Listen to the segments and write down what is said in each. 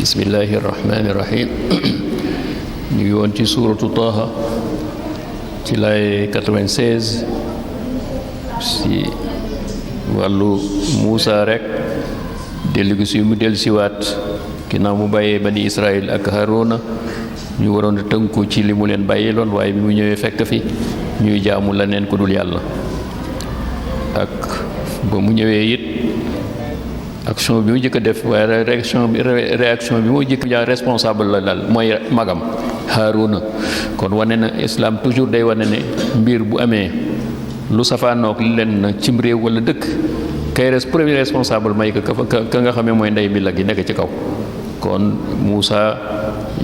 bismillahi irrahmani irrahim ñu ngi woon ci suuratu Taaha ci lay 96 si wàllu Muusa rek dellu si mu dellu siwaat ginnaaw mu bàyyee bani Israël ak Haaruna ñu waroon a tënku ci li mu leen bàyyi loon waaye bi mu ñëwee fekk fi ñuy jaamu leneen ku dul yàlla ak ba mu ñëwee it action bi mu njëkk a def waaye réaction bi mu njëkk a responsable la daal mooy magam Haaruna kon wane na islam toujours day wane ne mbir bu amee lu safaanoog leen cim réew wala dëkk kay premier responsable may ka nga xamee mooy ndey bi la gi nekk ci kaw kon Muusa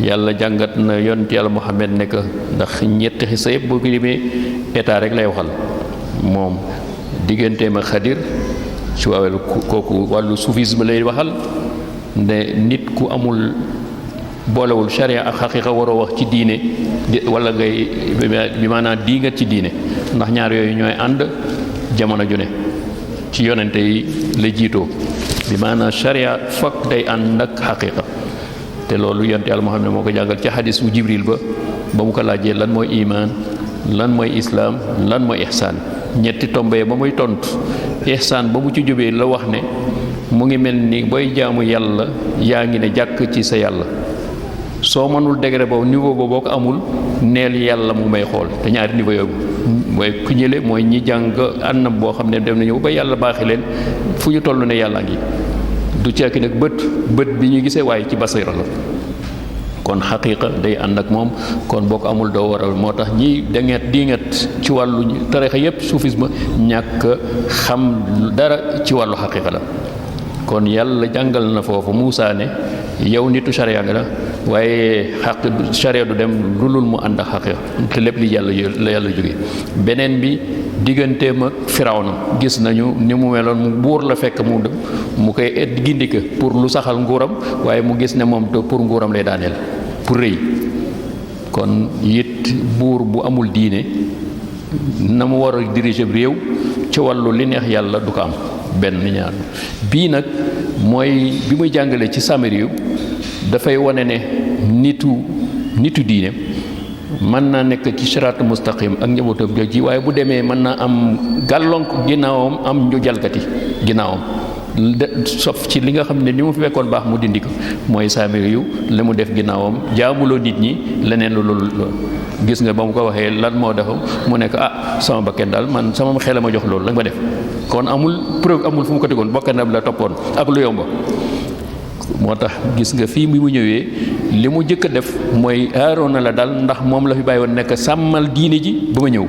yàlla jàngat na yonent yàlla Muhammad nekk ndax ñetti xisa yëpp boo ko limee état rek lay waxal moom digganteem ak Xadir ci wàllu kooku wàllu soufisme lay waxal ne nit ku amul boolewul charia ak xaqiqa waroo wax ci diine wala ngay bi maanaam diingat ci diine ndax ñaar yooyu ñooy ànd jamono ju ne ci yonente yi la jiitoo bi maanaam charia fokk day ànd ak xaqiqa te loolu yonente yàlla Muhammad moo ko jàngal ci xadis bu Jibril ba mu ko laajee lan mooy iman lan mooy islaam lan mooy ihsaan ñetti tombee ba muy tontu ihsaan ba mu ci jóbee la wax ne mu ngi mel ni booy jaamu yàlla yaa ngi ne jàkk ci sa yàlla soo mënul degré boobu niveau boobu boo ko amul neel yàlla mu may xool te ñaari niveau yooyu mooy ku ñële mooy ñi jàng ànnam boo xam ne dem nañu ba yàlla baaxi leen fu ñu toll ne yàlla ngi du ceeki nag bët bi ñu gisee waaye ci basira la kon xaqiqa day ànd ak moom kon boo ko amul doo waral moo tax ñi dinget ci wàllu tarixa yépp soufisme ñàkk xam dara ci wàllu xaqiqa la kon yàlla jàngal na foofu Muusa ne yow nitu charia nga la waaye charia du dem lu lul mu ànd ak xaqiqa te lépp li yàlla jóge beneen bi digganteem ak Firawna gis nañu ni mu meloon mu buur la fekk mu koy gindika pour lu saxal nguuram waaye mu gis ne moom pour nguuram lay daaneel pour rëy kon it buur bu amul diine na mu war a diriger réew ci wàllu li neex yàlla du ko am benn ñaar bii nag mooy bi muy jàngale ci Samiriyu dafay wane ne nitu diine mën naa nekk ci siraat mustaqim ak njabootam ji waaye bu demee mën naa am gàllonk ginnaawam am ñu jalgati ginnaawam sof ci li nga xam ne ni mu fi fekkoon baax mu dindi ko mooy Samiriyu li mu def ginnaawam jaamuloo nit ñi leneen loolu gis nga ba mu ko waxee lan moo defam mu nekk sama bakken daal man sama xel ma jox loolu la ma def kon amul preuve amul fu mu ko tegoon bakkanam la toppoon ak lu yomba moo tax gis nga fii bi mu ñëwee li mu jëkk a def mooy Haaruna la dal ndax moom la fi bàyyi woon nekk sàmmal diine ji ba ma ñëw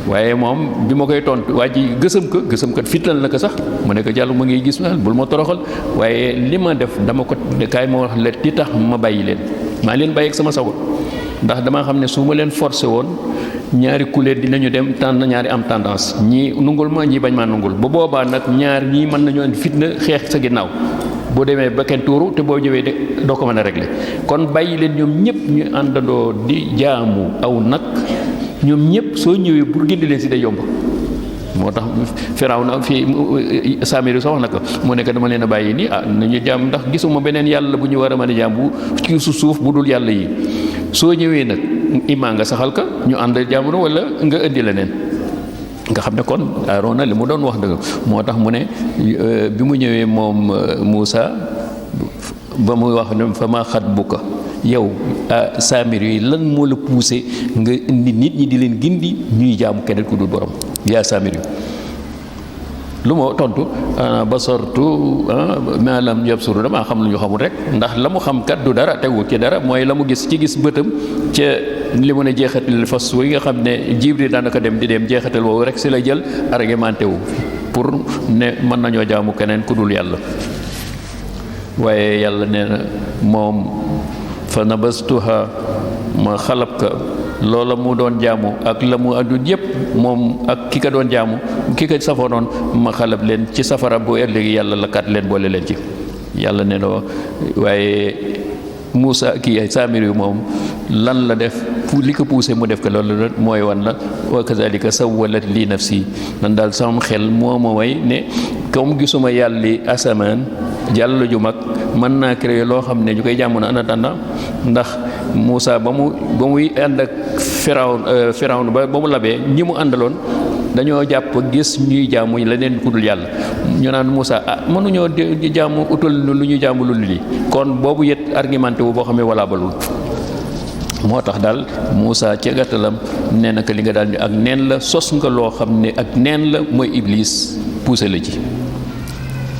waaye moom bi ma koy tontu waa ji gësam kat fitlal na ko sax mu nekk jàll ma ngi gis bul ma toroxal waaye li ma def dama ko kaay ma wax la li tax ma bàyyi leen maa leen bàyyi ak sama sago ndax damaa xam ne su ma leen forcé woon ñaari kuléet dinañu dem tànn ñaari am tendance ñii nungul ma ñii bañ maa nungul bu boobaa nag ñaar ñii mën nañu andi fitna xeex sa ginnaaw boo demee ba kenn tuuru te boo ñëwee de doo ko mën a régler kon bàyyi leen ñoom ñëpp ñu àndandoo di jaamu aw nag ñoom ñëpp soo ñëwee pour gindi leen si day yomb moo tax Firawna fii Samiri soo wax na ko mu nekk dama leen a bàyyi nii nañu jaam ndax gisuma beneen yàlla bu ñu war a mën a jaam bu ci suuf bu dul yàlla yi soo ñëwee nag imaa nga saxal ka ñu ànd jaamu wala nga indi leneen nga xam ne kon Haaruna li mu doon wax dëgg moo tax mu ne bi mu ñëwee moom Muusa ba muy wax ne fa ma xat bu ko yow Samiri yi lan moo la poussé nga indi nit ñi di leen gindi ñuy jaamu keneen ku dul borom yaa Samiri lu ma tontu basartu ma lam yabsuru damaa xam lu ñu xamul rek ndax la mu xam kat du dara tegu ci dara mooy la mu gis bëtam ca li mu ne jeexatal fas yi nga xam ne Jibril daanaka dem jeexatal woowu rek si la jël argumenté wu pour ne mën nañoo jaamu keneen ku dul yàlla waaye yàlla nee na moom fa nabastuha ma xalab ka loola mu doon jaamu ak la mu àdduna yépp moom ak ki ka doon jaamu ki ka safoonoon ma xalab leen ci safara bu ëllëgi yàlla lakkat leen boole leen ci yàlla ne no waaye Muusa kii Samiri moom lan la def li ko poussé mu def ko loolu mooy wan la wa kazalika sawwalat li nafsi man daal sama xel moo ma way ne comme gisuma yàlli asamaan jàll ju mag mën naa créer loo xam ne ñu koy jaamu na en attendant ndax Moussa ba muy ànd ak Firawna ba mu labee ñi mu àndaloon dañoo jàpp gis ñuy jaamu leneen ku dul yàlla ñu naan Moussa mënuñoo di jaamu utal lu ñu jaamu lu lii kon boobu yet argumenté wu boo xam ne walaa balul moo tax daal Moussa ca gàttalam nee na que li nga daal ak neen la sos nga loo xam ne ak neen la mooy Iblis poussé la ci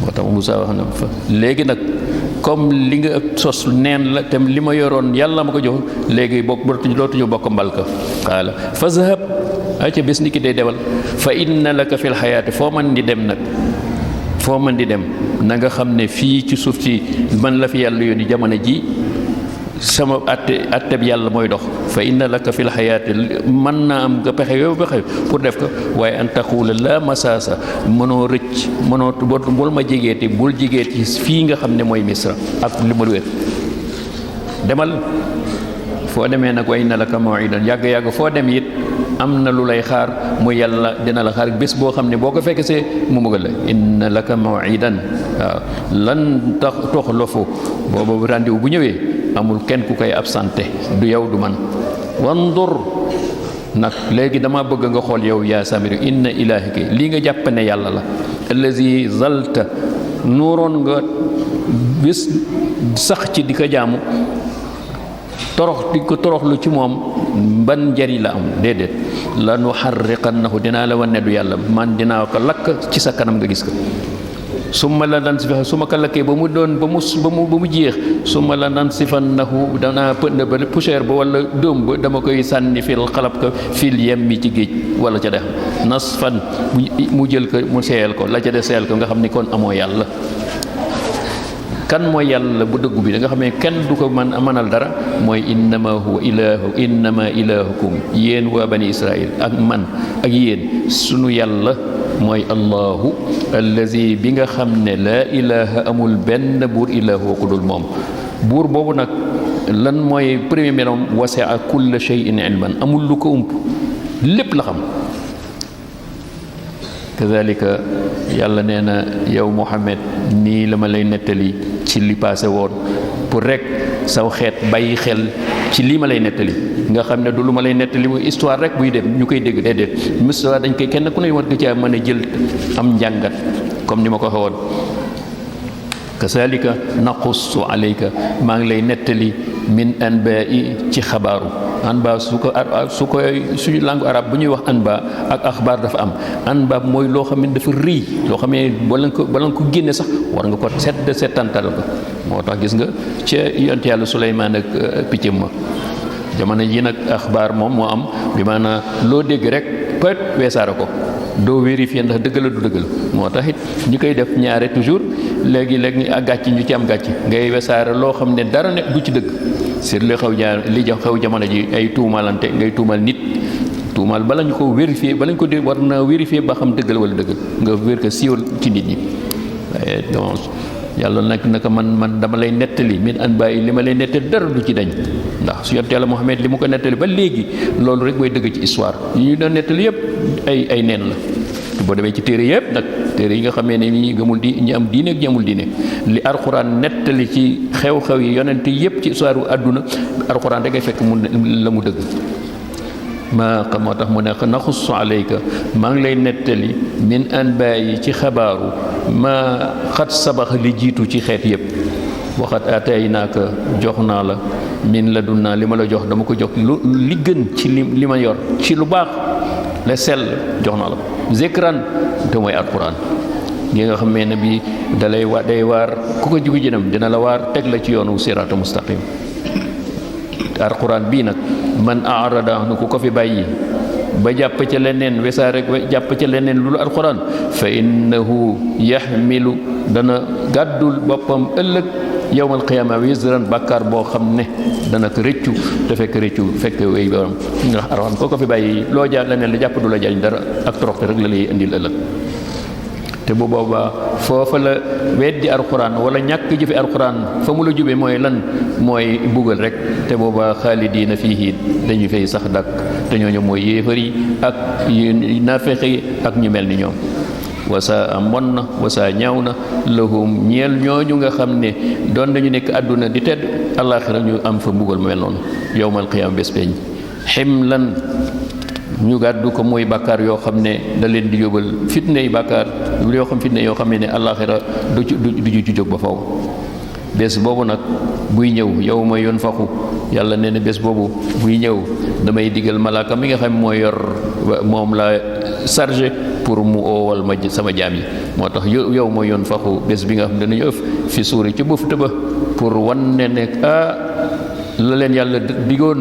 moo tax Moussa wax na fa léegi nag comme li nga sos neen la te li ma yoroon yàlla ma ko jox léegi bokk dootuñu bokk mbalka xaala fa zahab ay ca bés ni ki day dewal fa inna laka fil xayaati foo mën di dem nag foo mën di dem na nga xam ne fii ci suuf si man la fi yàlla yónni jamono ji sama atteb yàlla mooy dox fa inna laka fil xayaati mën naa am nga pexe yow pexe pour def ko waaye an taxuula la masaasa mënoo rëcc mënoo bul ma jegeeti bul jegeeti fii nga xam ne mooy Misra ak li ma wér demal foo demee nag wa inna laka maw'idan yàgg-yàgg foo dem it am na lu lay xaar mu yàlla dina la xaar bés boo xam ne boo ko fekk see mu mbugal la inna laka maw'idan waaw lan tax toxlofu boobu rendez-vous bu ñëwee amul kenn ku koy absenté du yow du man wandur nag léegi dama bëgg nga xool yow yaa Samiri inna ilaahika lii nga jàpp ne yàlla la allazi zalta nuuroon nga bis sax ci di ko jaamu torox di ko toroxlu ci moom ban njariñ la am déedéet la nu xarriqannahu dinaa la wan ne du yàlla man dinaa ko lakk ci sa kanam nga gis ko summa la nan sifa su ma ko lakkee ba mu doon ba mu jeex summa la nan sifannahu danaa pënd ba poussière ba wala dóom ba dama koy sànni fil xalab ko fil yemmi ci géej wala ca dex nasfan mu jël ko mu seeyal ko la ca de seeyal ko nga xam ni kon amoo yàlla kan mooy yàlla bu dëggu bi da nga xam ne kenn du ko mënal dara mooy innama huwa ilahu innama ilahukum yéen waa bani israil ak man ak yéen sunu yàlla mooy allahu allazi bi nga xam ne laa ilaha amul benn buur ilahu ku dul moom buur boobu nag lan mooy premier meloom wasi'a kulla shay'in ilman amul lu ko ump lépp la xam kazalika yàlla nee na yow Muhammad nii la ma lay nettali ci li passé woon pour rek saw xeet bàyyi xel ci lii ma lay nettali nga xam ne du lu ma lay nettali muy histoire rek buy dem ñu koy dégg déedéet histoire dañ koy kenn ku ne war nga caa mën a jël am njàngat comme ni ma ko waxee woon kazalika naqussu alayka maa ngi lay nettali min anba'i ci xabaaru anba su ko suñu langue arabe bu ñuy wax anba ak axbaar dafa am anba mooy loo xam ne dafa rëy loo xam ne bala nga ko génne sax war nga ko settantal ko moo tax gis nga ca yonent yàlla Suleymaan ak piccam ma jamono ji nag axbaar moom moo am bi maanaam loo dégg rek peut weesaara ko doo vérifier ndax dëgg la du dëgg la moo tax it ñu koy def ñaare toujours léegi ak gàcc ñu ci am gàcc ngay weesaara loo xam ne dara ne du ci dëgg c'est li xew jamono ji ay tuumalante ngay tuumal nit tuumal bala ñu ko vérifier bala ñu ko dé war na vérifier ba xam dëgg la wala dëgg nga wér ko siiwal ci nit ñi waaye donc yàlla naka man dama lay nettali min an bàyyi li ma lay nettali dara du ci dañ ndax su yonent yàlla Muhammad li mu ko nettali ba léegi loolu rek mooy dëgg ci histoire yi ñu doon nettali yëpp ay neen la boo demee ci téere yëpp nag téere yi nga xamee ne ñi gëmul ñi am diine ak ñi amul diine li alxuraan nettali ci xew-xew yi yonent yëpp ci histoire àdduna alxuraan da ngay fekk la mu dëgg moo tax mu ne naxussu alayka maa ngi lay nettali min anbaayi ci xabaaru ma xat sabax li jiitu ci xeet yëpp waxat ataynaaka jox naa la min ladunnaa li ma la jox dama ko jox li gën ci li ma yor ci lu baax la sell jox naa la zikran te mooy alquran gi nga xam ne bi dalay day waar ku ko jugu jënam dina la waar teg la ci yoonu siraata mustaqim alquran bii nag man arada nu ku ko fi bàyyi ba jàpp ca leneen wesaar rek jàpp ca leneen lu alquran fa innahu yaxmilu dana gàddul boppam ëllëg yowmal qiyaama wisran bàkkaar boo xam ne dana ko rëccu te fekk wéy borom ndax alquran koo ko fi bàyyi loo jaar leneen la jàpp du la jariñ dara ak toroxte rek la lay indil ëllëg te bu boobaa foofa la weddi alquran wala ñàkk jëfe alquran fa mu la jube mooy lan mooy buggal rek te boobaa xaalidiina fiihi dañu fay sax dakk te ñooñu mooy yéefar yi ak naafeq yi ak ñu mel ni ñoom wasa mbon na wasa ñaaw na lahum ñeel ñooñu nga xam ne doon nañu nekk àdduna di tedd àllaaxira ñu am fa mbugal mel noonu yowmal qiyaam bés peñ ximlan ñu gàddu ko mooy bàkkaar yoo xam ne da leen di yóbbal fitne yi bàkkaar yoo xam fitne yoo xam ne àllaaxira du ci jóg ba faw bés boobu nag buy ñëw yow ma yoon faxu yàlla nee na bés boobu buy ñëw damay digal malaaka mi nga xam mooy yor moom la chargé pour mu oowal ma sama jaam yi moo tax yow ma yoon faxu bés bi nga xam ne danañu ëf fi suuri ci bëfta ba pour wan ne la leen yàlla digoon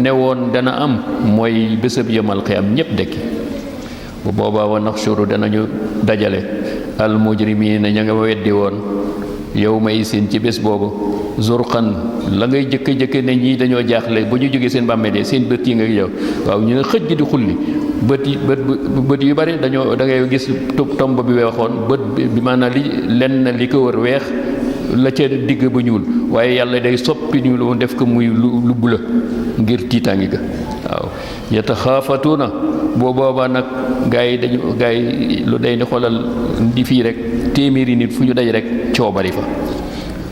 ne woon dana am mooy bésëb yemal xiyam ñépp dekki bu boobaa wa naxshuru danañu dajale al mujrimiina ña nga weddi woon yow may seen ci bés boobu zurqan la ngay jëkk-jëkk ne ñii dañoo jaaxle bu ñu jógee seen bàmmeel seen bët yi nga yow waaw ñu ne xëj di xulli bët yu bari dañoo da ngay gis tomb bi weexoon bët bi maanaam li ko wër weex la ca digg ba ñuul waaye yàlla day soppi ñuul woon def ko muy lu bula ngir tiitaangi ga waaw yataxaafatuuna boo boobaa nag gaa yi lu day ni xoolal di fii rek téeméeri nit fu ñu daj rek coow bari fa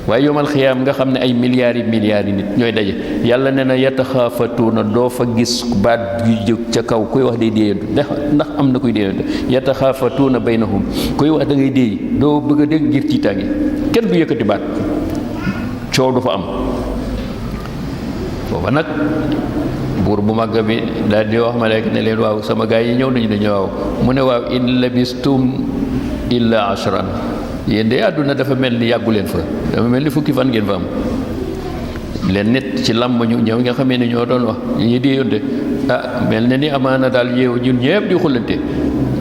waaye yomal xiyaam nga xam ne ay milliards yi nit ñooy daje yàlla ne na yataxaafatuuna doo fa gis baat yu jóg ca kaw kuy wax day déeyantu ndax am na kuy déeyantu yataxaafatuuna baynahum kuy wax da ngay déey doo bëgg a dégg ngir tiitaangi kenn du yëkkati baat coow du fa am booba nag buur bu màgg bi daal di wax malaaka ne leen waaw sama gaay yi ñëw nañu dañu waaw mu ne waaw in labistum illa ashran yéen de àdduna dafa mel ni yàggu leen fa dafa mel ni fukki fan ngeen fa am leen nit ci làmb ñu ñëw nga xamee ne ñoo doon wax ñi di yónde mel na ni amaana daal yeewu ñun ñëpp di xullante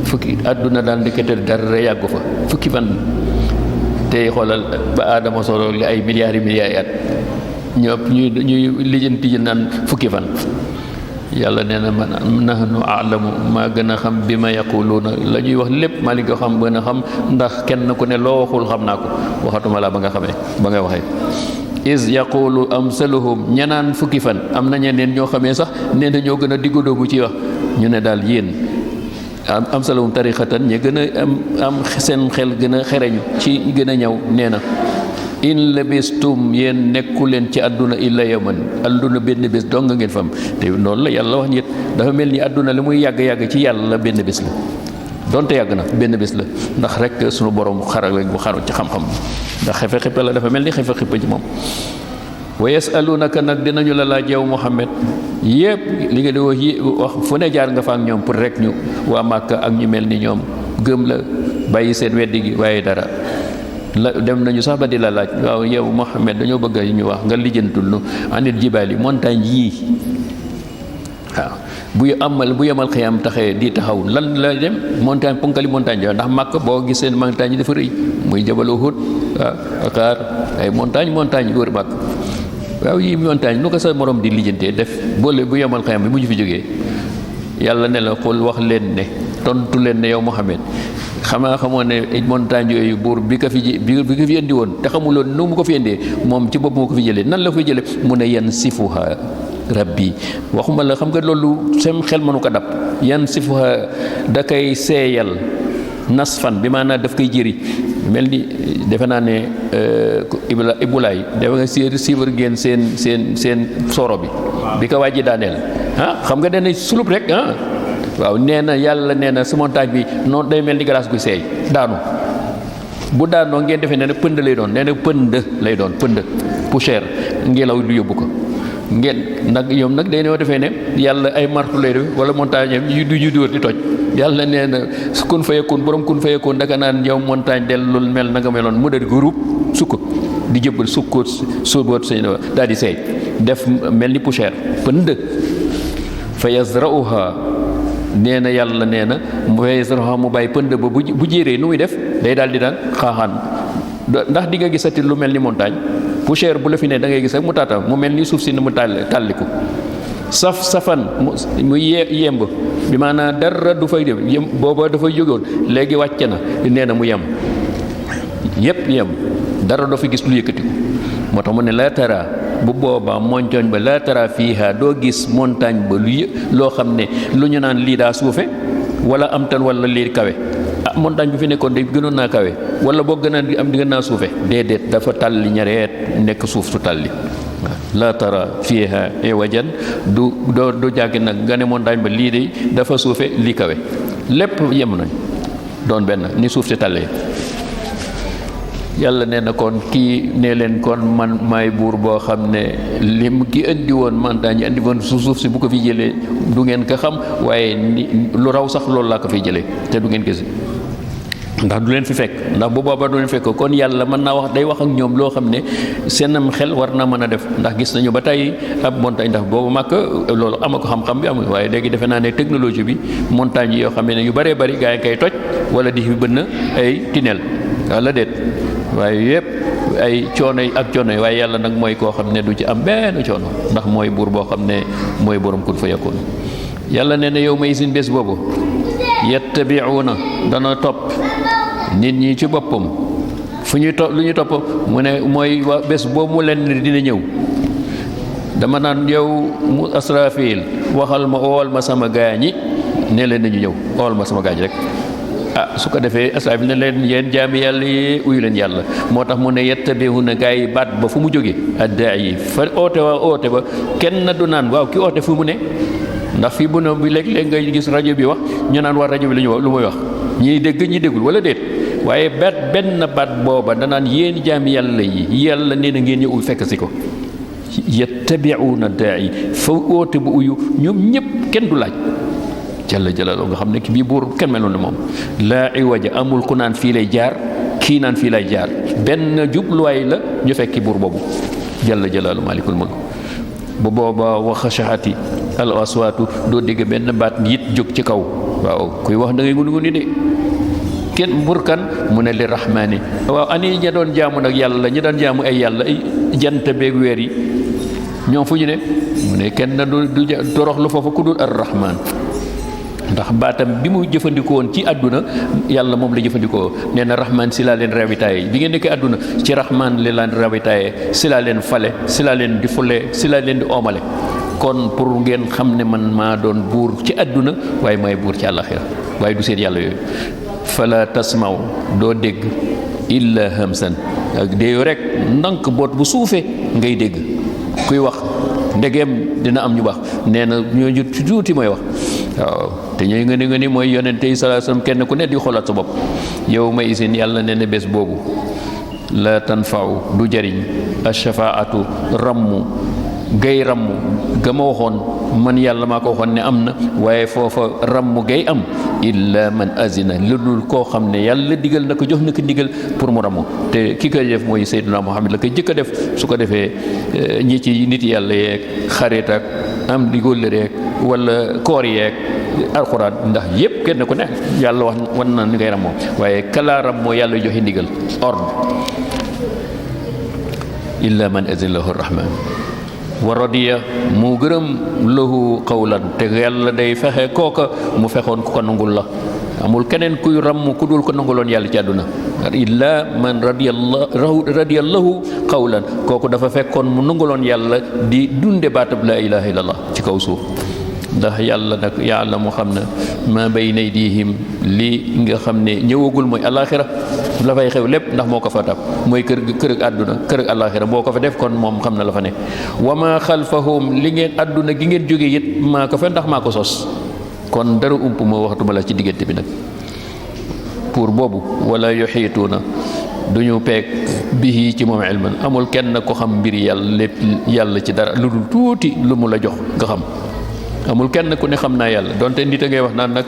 fukki àdduna daal ndekete dara yàggu fa fukki fan tey xoolal ba aadama solo li ay milliards at ñëpp ñuy lijjanti ji naan fukki fan yàlla nee na man nahnu aalamu maa gën a xam bi ma yaquluuna la ñuy wax lépp maa li nga xam gën a xam ndax kenn ku ne loo waxul xam naa ko waxatuma la ba nga xamee ba nga waxee is yaqulu amsaluhum ñanaan fukki fan am na ñeneen ñoo xamee sax nee na ñoo gën a diggu doomu ci wax ñu ne daal yéen amsaluhum tariqatan ñi gën a am seen xel gën a xereñu ci gën a ñaw nee na in labistum yéen nekku leen ci àdduna illa yawman àdduna benn bés dong nga ngeen fam te noonu la yàlla wax ñett dafa mel ni àdduna li muy yàgg-yàgg ci yàlla benn bés la donte yàgg na benn bés la ndax rek sunu borom xaral bu xaru ci xam-xam ndax xefe xippe la dafa mel ni xefe xippe ci moom wa yasalunaka nag dinañu la laaj yow Muhammad yépp li nga di wax fu ne jaar nga fa ak ñoom pour rek ñu waa Màkka ak ñu mel ni ñoom gëm la bàyyi seen weddi gi waaye dara la dem nañu sax ba di la laaj waaw yow Muhammad dañoo bëgg ñu wax nga lijjantul nu anit jibaal yi montagne yii waaw bu yemal xiyam taxee di taxaw lan la dem montagne ponkali montagne yo ndax Makka boo gis seen montagne yi dafa rëy muy Jabal Uhud waaw Akar ay montagne wër Makka waaw yi montagne lu ko sa morom di lijjantee def boole bu yemal xiyam bi mu ñu fi jógee yàlla ne la xool wax leen ne tontu leen ne yow Muhammad xamoo ne montagne yooyu buur bi ko fi indi woon te xamuloon nu mu ko fi indee moom ci bopp moo ko fi jëlee nan la ko fi jëlee mu ne yan sifuha rabbi waxuma la xam nga loolu sem xel mënu ko dab yan sifuha da koy seeyal nasfan bi maanaam daf koy jëri mel ni defe naa ne ibulaay dafa nga siiwar ngeen seen soro bi ko wàjji daaneel xam nga dana sulub rek waaw nee na yàlla nee na su montagne bi noonu day mel ni glace gu seey daanu bu daanoo ngeen defee ne pënd lay doon nee na pënd lay doon pënd poussière ngelaw du yóbbu ko ngeen nag ñoom nag day ñoo defee ne yàlla ay martu lay def wala montagne yu du ñu dóor di toj yàlla nee na kun fayekoon borom kun fayekoon daka naan yow montagne dellul mel na nga meloon mu dal groupe sukk di jëbbal sukkoot suboot sëñ daal di seey def mel ni poussière pënd fa yazra'uha nee na yàlla nee na mu bàyyi pënd ba bu jéeree nu muy def day daal di daan xaaxaan ndax di nga gisati lu mel ni montagne poussière bu la fi ne da ngay gis rek mu taata mu mel ni suuf si ne mu tàlliku safan mu yemb bi maanaam dara du fay dem booba dafay jógoon léegi wàcce na nee na mu yem yépp yem dara doo fi gis lu yëkkatiku moo tax mu ne la tara bu boobaa montagne ba la tara fiiha doo gis montagne ba loo xam ne lu ñu naan lii daa suufe wala am tan wala lii kawe montagne bi fi nekkoon de gënoon naa kawe wala boo gën a am di gën naa suufe déedéet dafa tàlli ñareet nekk suuf su tàlli la tara fiha iwajan du jàggi nag nga ne montagne ba lii de dafa suufe lii kawe lépp yem nañ doon benn ni suuf si tàllee yàlla nee na kon kii ne leen kon man maay buur boo xam ne lim ki indi woon montagne indi woon suuf si bu ko fi jëlee du ngeen ko xam waaye lu raw sax loolu laa ko fiy jëlee te du ngeen gis ndax du leen fi fekk ndax bu boobaa du leen fekk kon yàlla mën naa wax day wax ak ñoom loo xam ne seenam xel war na mën a def ndax gis nañu ba tey ab montagne ndax boobu màkk loolu ama ko xam-xam bi amul waaye léegi defe naa ne technologie bi montagne yi yoo xam ne yu bëree bëri gaa yi koy toj wala di fi bënn ay tineel wala déet waaye yëpp ay coono yi ak coono yi waaye yàlla nag mooy koo xam ne du ci am benn coono ndax mooy buur boo xam ne mooy borom kun fa yakun yàlla nee na yow may sin bés boobu yattabi'una dana topp nit ñi ci boppam fu ñuy topp lu ñuy topp mu ne mooy waa bés boobu mu leen dina ñëw dama naan yow mu Asrafil waxal ma ool ma sama gaañi ne leen nañu ñëw ool ma sama gaañi rek su ko defee Asrafil ne leen yéen jaami yàlla yi uyu leen yàlla moo tax mu ne yattabi'una gaa yi baat ba fu mu jógee adda'i fa oote waa oote ba kenn du naan waaw ki oote fu mu ne ndax fii bu ne bi léeg-léeg ngay gis rajo bi wax ñu naan waa rajo bi la ñu wax lu muy wax ñiy dégg ñi déggul wala déet waaye benn baat booba danaan yéen jaami yàlla yi yàlla nee na ngeen ñëw fekk si ko yattabi'una daa'i fa oote bu uyu ñoom ñëpp kenn du laaj jalla jalaaloo nga xam ne ki bii buur kenn meloon ne moom laa iwaja amul ku naan fii lay jaar kii naan fii lay jaar benn jubluwaay la ñu fekki buur boobu jalla jalaalu maalikul mulk bu booba wa xashaati al aswaatu doo dégg benn baat yit jóg ci kaw waaw kuy wax da ngay ngunu nguni de kenn mbur kan mu ne li rahmaani waaw ani ña doon jaamu nag yàlla ñi doon jaamu ay yàlla ay jant beeg weer yi ñoom fu ñu ne mu ne kenn du toroxlu foofu ku dul ar rahmaan ndax baatam bi mu jëfandikoo woon ci àdduna yàlla moom la jëfandikoo nee na rahmaan si laa leen rawitaaye bi ngeen nekkee àdduna ci rahmaan li laan rawitaaye si laa leen fale si laa leen di fulle si laa leen di oomale kon pour ngeen xam ne man maa doon buur ci àdduna waaye maay buur ci àllaxira waaye du seen yàlla yooyu fala tasmaw doo dégg illa hamsan ak déeyu rek ndànk boot bu suufee ngay dégg kuy wax ndegeem dina am ñu baax nee na ñooñu tuuti mooy wax waaw te ñooy nga ni mooy yonente yi sallallahu alayhi wasallam kenn ku ne di xoolaat sa bopp yow ma isin yàlla nee na bés boobu la tanfa'u du jariñ ash-shafa'atu rammu gay rammu ga ma waxoon man yàlla maa ko waxoon ne am na waaye foofa rammu gay am illa man azina lu dul koo xam ne yàlla digal na ko jox na ko digal pour mu rammu te ki koy def mooy Seydina Muhammad la koy jëkk a def su ko defee ñi ci nit yàlla yeeg xarit ak am di góllëre yeeg wala koor yeeg alxuraan ndax yépp kenn ku ne yàlla wax wan na ni ngay rammoo waaye kalaa rammoo yàlla joxe ndigal ordre illa man azina lahu rahman wa radiya mu gërëm lahu qawlan te yàlla day fexe kooka mu fexoon ku ko nangul la amul keneen kuy ramm ku dul ko nanguloon yàlla ci àdduna illa man radiyallahu qawlan kooku dafa fekkoon mu nanguloon yàlla di dunde baatab la ilaha illallah ci kaw suuf ndax yàlla nag yàlla mu xam ne ma bayna aydihim li nga xam ne ñëwagul mooy alaxira la fay xew lépp ndax moo ko fa tab mooy kër ak àdduna kër ak alaxira boo ko fa def kon moom xam na la fa ne wa ma xalfahum li ngeen àdduna gi ngeen jógee it maa ko fa ndax maa ko sos kon dara ump moo waxtuma la ci diggante bi nag pour boobu wala yuxiituuna duñu peeg bihi ci moom ilman amul kenn ko xam mbir yàlla lépp yàlla ci dara lu dul tuuti lu mu la jox nga xam amul kenn ku ne xam naa yàlla donte nit a ngay wax naan nag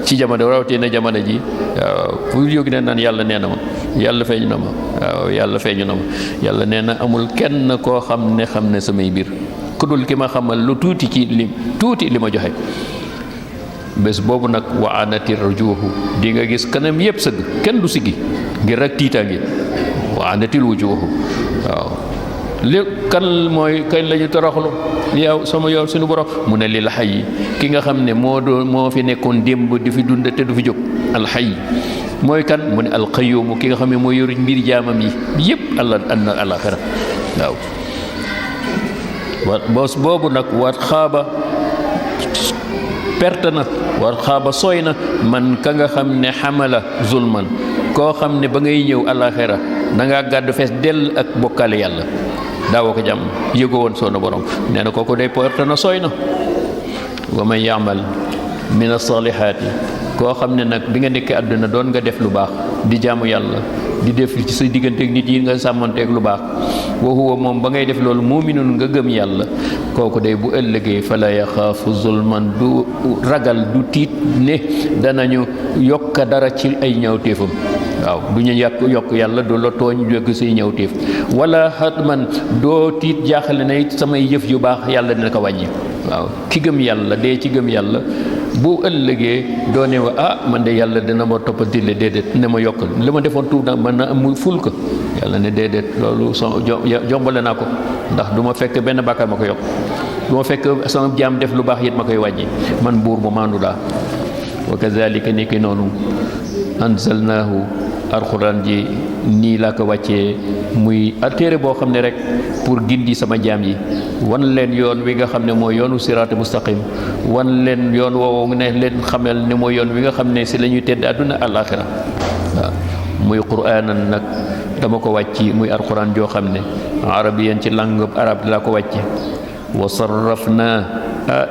ci jamono rawatina jamono ji waaw fu jóg ne naan yàlla nee na ma yàlla feeñu na ma waaw yàlla feeñu na ma yàlla nee na amul kenn koo xam ne samay mbir ku dul ki ma xamal lu tuuti ci li ma joxe bés boobu nag wa anati rujuhu di nga gis kanam yépp sëgg kenn du siggi ngir rek tiitaange wa anatil wujuhu waaw li kan mooy kañ la ñu toroxlu yow suñu borom mu ne lil hayy ki nga xam ne moo fi nekkoon démb di fi dund te du fi jóg alxay mooy kan mu ne alqayyum ki nga xam ne mooy yor mbir jaamam yi yépp allah anna alaxira waaw bos boobu nag wat xaaba perte na war xaaba sooy na man ka nga xam ne xamala zulman koo xam ne ba ngay ñëw àllaaxira da ngaa gàddu fees dell ak bokkaale yàlla daawoo ko jàmm yëgoo woon soo na borom nee na kooku day perte na sooy na wa man yaamal min as-salihaati koo xam ne nag bi nga nekkee àdduna doon nga def lu baax di jaamu yàlla di def ci sa digganteeg nit yi nga sàmmanteeg lu baax wa huwa moom ba ngay def loolu muminun nga gëm yàlla kooku day bu ëllëgee fala yaxaafu zulman du ragal du tiit ne danañu yokk dara ci ay ñawteefam waaw du ñu yokk yàlla du la tooñ jóg say ñawteef wala xatman doo tiit jaaxale na it samay jëf yu baax yàlla dina ko wàññi waaw ki gëm yàlla dee ci gëm yàlla bu ëllëgee doone wa man de yàlla dina ma toppatile déedéet ne ma yokkal li ma defoon tuut na mën na am ful ko yàlla ne déedéet loolu jombale naa ko ndax du ma fekk benn bàkkaar ma ko yokk du ma fekk sama jaam def lu baax it ma koy wàññi man buur bu maandu laa wa kazalika ni ki noonu anzalnaahu alxuraan ji nii laa ko wàccee muy téere boo xam ne rek pour gindi sama jaam yi wan leen yoon wi nga xam ne mooy yoonu siraatu mustaqim wan leen yoon woowu ne leen xamal ne mooy yoon wi nga xam ne si la ñuy tedd àdduna àllaaxira waaw muy quraanan nag dama ko wàcci muy alxuraan joo xam ne arabiyan ci langue arab laa ko wàcce wa sarrafna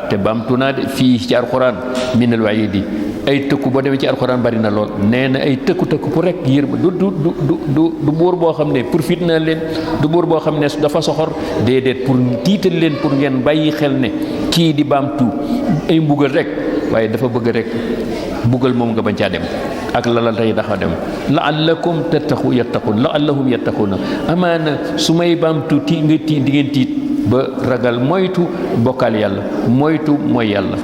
te baamtu naa de fii ci alxuraan min al waidi ay tëkku boo demee ci alxuraan bari na lool nee na ay tëkku pour rek yër du buur boo xam ne pour fitna leen du buur boo xam ne dafa soxor déedéet pour tiital leen pour ngeen bàyyi xel ne kii di baamtu ay mbugal rek waaye dafa bëgg rek mbugal moom nga bañ caa dem ak la tey dafa dem la'allakum la'allahum yattaquna amaana su may baamtu di ngeen tiit ba ragal moytu bokkaal yàlla moytu mooy yàlla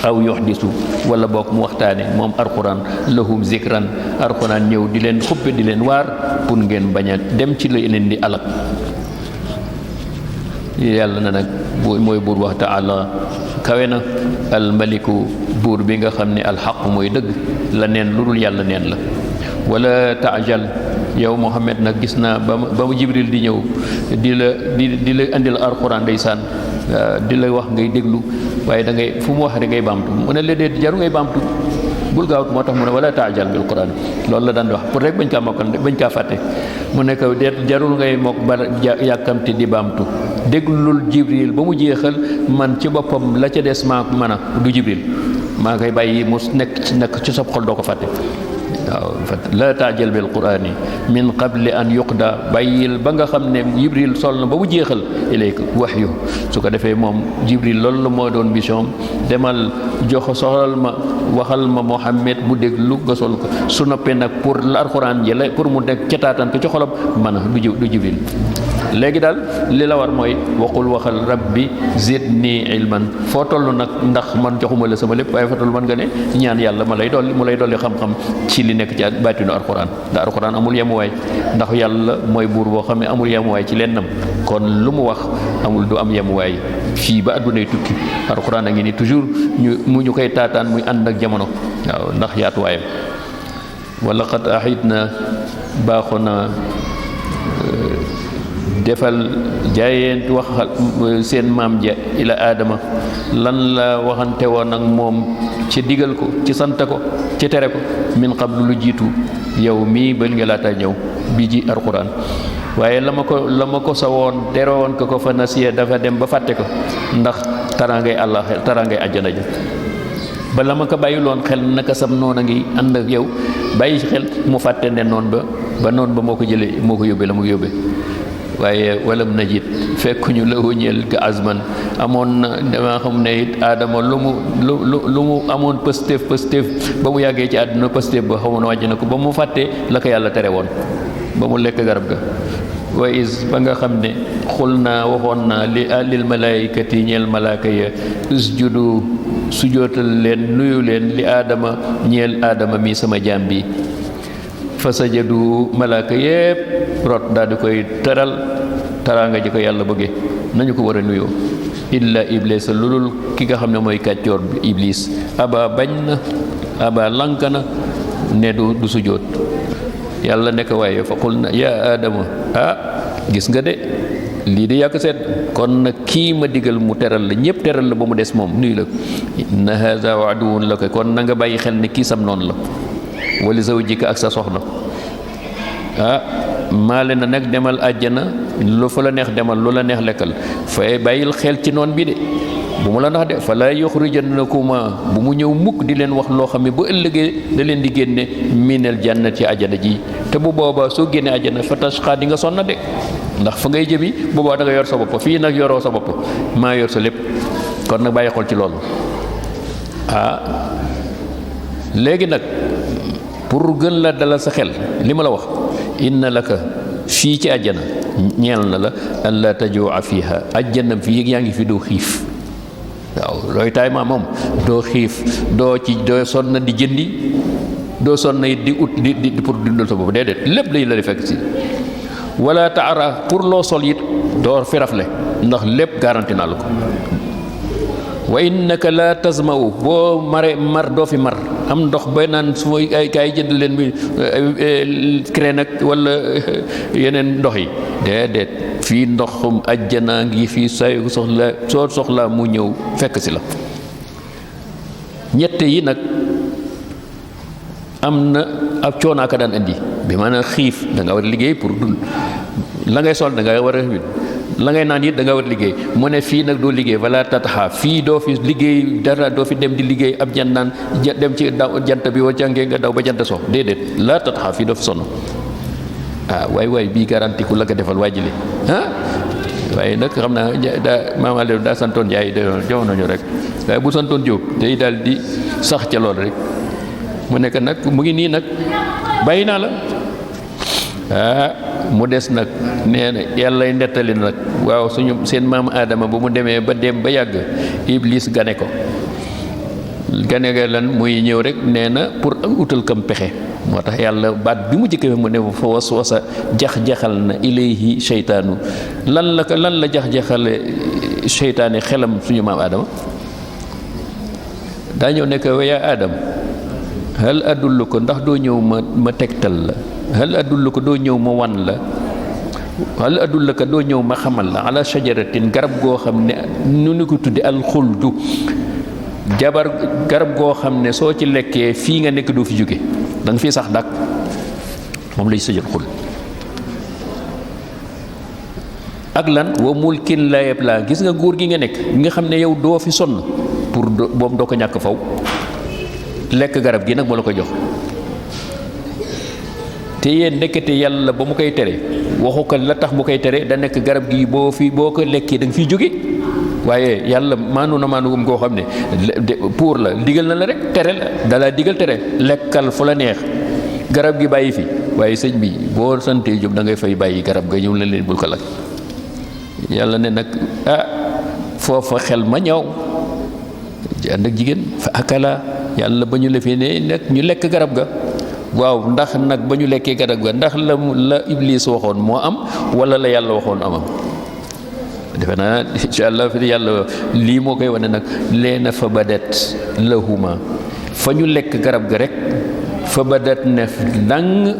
aw yuhdisu wala bokk mu waxtaane moom alxuraan lahum zikran alxuraan ñëw di leen xuppe di leen waar pour ngeen bañ a dem ci la leen di alak yàlla na nag mooy buur wax taala kawe na almaliku buur bi nga xam ne alxaq mooy dëgg la neen lu dul yàlla neen la wala taajal yow Muhammad nag gis naa ba mu Jibril di ñëw di la andil alxuraan ndeysaan di la wax ngay déglu waaye da ngay fu mu wax rek ngay baamtu mu ne la déet jaru ngay baamtu bul gaawut moo tax mu ne wala taajal bil quran loolu la daan wax pour rek bañ kaa mokkal bañ kaa fàtte mu ne ko déet jarul ngay mokk ba yàkkamti di baamtu déglul Jibril ba mu jeexal man ci boppam la ca des maa mën a du Jibril maa koy bàyyi mu nekk ci sa xol doo ko fàtte waaw la taajal bil qurani min qabli an yuqda bàyyil ba nga xam ne Jibril sol na ba mu jeexal ilayka wahyu su ko defee moom Jibril loolu la moo doon mission demal soxlal ma waxal ma Muhammad mu déglu nga sol ko su noppee nag pour la alxuraan ji la pour mu nekk cataatan ko ci xolam mën a du Jibril léegi daal li la war mooy waxul waxal rabbi zidni ilman foo toll nag ndax man joxuma la sama lépp waaye foo toll mën nga ne ñaan yàlla mu lay dolli xam-xam ci li nekk ci baatinu alxuraan ndax alxuraan amul yemuwaay ndax yàlla mooy buur boo xam ne amul yemuwaay ci lennam kon lu mu wax du am yemuwaay fii ba addunay tukki alxuraan a ngi ni toujours ñu koy taataan muy ànd ak jamono waaw ndax yaatuwaayam wala qad ahidna baaxoo na defal jaayeen waxal seen maam ja ila aadama lan la waxante woon ak moom ci digal ko ci sant ko ci tere ko min qablu lu jiitu yow mii ba nga laata ñëw bi ji alxuraan waaye la ma ko sa woon tere woon ko fa nasiya dafa dem ba fàtte ko ndax taraangay Allah taraangay àjjana ja ba la ma ko bàyyiloon xel naka sam noon a ngi ànd ak yow bàyyi xel mu fàtte ne noon ba noon ba moo ko jëlee moo ko yóbbee la mu yóbbee waaye walam najid fekkuñu la ñeel ga azman amoon na dama xam ne it aadama lu mu amoon pëstéef ba mu yàggee ci àdduna pëstéef ba xamoon wàjj na ko ba mu fàttee la ko yàlla tere woon ba mu lekk garab ga wa is ba nga xam ne xul naa waxoon naa lil malaayikati ñeel malaaka ya usjudu sujootal leen nuyu leen li aadama ñeel aadama mi sama jaam bi fa sajadu malaaka yépp rot daal di koy teral taraanga ji ko yàlla bëggee nañu ko war a nuyoo illa iblis lulul ki nga xam ne mooy kàccoor bi iblis aba bañ na aba lank na ne du sujoot yàlla nekk waaye fa qul na yaa aadama gis nga de lii de yàgg seet kon nag kii ma digal mu teral la ñëpp teral la ba mu des moom nuyu la inna haza waaduwun la ko kon na nga bàyyi xel ne kii sam noonu la wali zawjika ak sa soxna maale na nag demal àjjana lu fa la neex demal lu la neex lekkal fay bàyyil xel ci noon bi de bu mu la nax de fa la yuxrijannakuma bu mu ñëw mukk di leen wax loo xam ne bu ëllëgee da leen di génne minal jannati àjjana ji te bu boobaa soo génnee àjjana fa tashqa di nga sonna de ndax fa ngay jëmi boobaa da nga yor sa bopp fii nag yoroo sa bopp maa yor sa lépp kon nag bàyyi xol ci loolu léegi nag pour gën la dalal sa xel li ma la wax inna laka fii ci àjjana ñeel na la an la tajua fiha àjjana fii yaa ngi fi doo xiif waaw looy taay ma moom doo xiif doo sonn di jëndi doo sonn it di ut di pour dundal sa bopp déedéet lépp lay la di fekk si wala taara pour loo sol it doo fi rafle ndax lépp garanti naa la ko wa innaka la tasmau boo mar doo fi mar am ndox ba naan su ma ay kaay jënd leen bi crée nag wala yeneen ndox yi déedéet fii ndoxum ajjana ngi fii say soo soxlaa mu ñëw fekk si la ñette yi nag am na ab coonaaka daan indi bi maanaam xiif da nga war a liggéey pour dund la ngay sol da nga war a la ngay naan it da nga war a liggéey mu ne fii nag doo liggéey wala tataxa fii doo fi liggéey dara doo fi dem di liggéey ab jant naan dem ci daw jant bi wa jàngee nga daw ba jant so déedéet la tataxa fii doo fi sonn waay bii garanti ku la ko defal waajile waaye nag xam naa daa maama Lew daa santoon Njaay jox nañu rek waaye bu santoon Jóob day daal di sax ca lool rek mu nekk nag mu ngi nii nag bàyyi naa la mu des nag nee na yàlla nettali nag waaw suñu seen maam Aadama ba mu demee ba dem ba yàgg Iblis gane ko gane ga lan muy ñëw rek nee na pour utal kam pexe moo tax yàlla baat bi mu jëkkee mu ne fa waswasa jax-jaxal na ilayhi seytaanu lan la jax-jaxale seytaane xelam suñu maam Aadama daa ñëw nekk wa yaa Aadam hal adulluka ndax doo ñëw ma tegtal la hal adulluka doo ñëw ma wan la hal adulluka doo ñëw ma xamal la ala shajaratin garab goo xam ne nu ni ko tudde alxuldu garab goo xam ne soo ci lekkee fii nga nekk doo fi jóge da nga fii sax dàq moom lay sëjal xul ak lan wa mulkin la yablaa gis nga góor gi nga nekk nga xam ne yow doo fi sonn pour boobu doo ko ñàkk faw lekk garab gi nag moo la ko jox te yéen nekkate yàlla ba mu koy tere waxu ko la tax mu koy tere da nekk garab gi boo ko lekkee da nga fiy jóge waaye yàlla maanu goo xam ne pour la digal na la rek tere la dalaa digal tere lekkal fu la neex garab gi bàyyi fi waaye sëñ bi boo santee jóg da ngay fay bàyyi garab ga ñëw la leen bul ko lakk yàlla ne nag foofa xel ma ñëw ànd ak jigéen fa akala yàlla ba ñu lefee ne nag ñu lekk garab ga waaw ndax nag ba ñu lekkee garab ga ndax la Iblis waxoon moo am wala la yàlla waxoon amam defe naa incha allah fi yàlla lii moo koy wane nag leena fa badat lahuma fa ñu lekk garab ga rek fa badat ne dang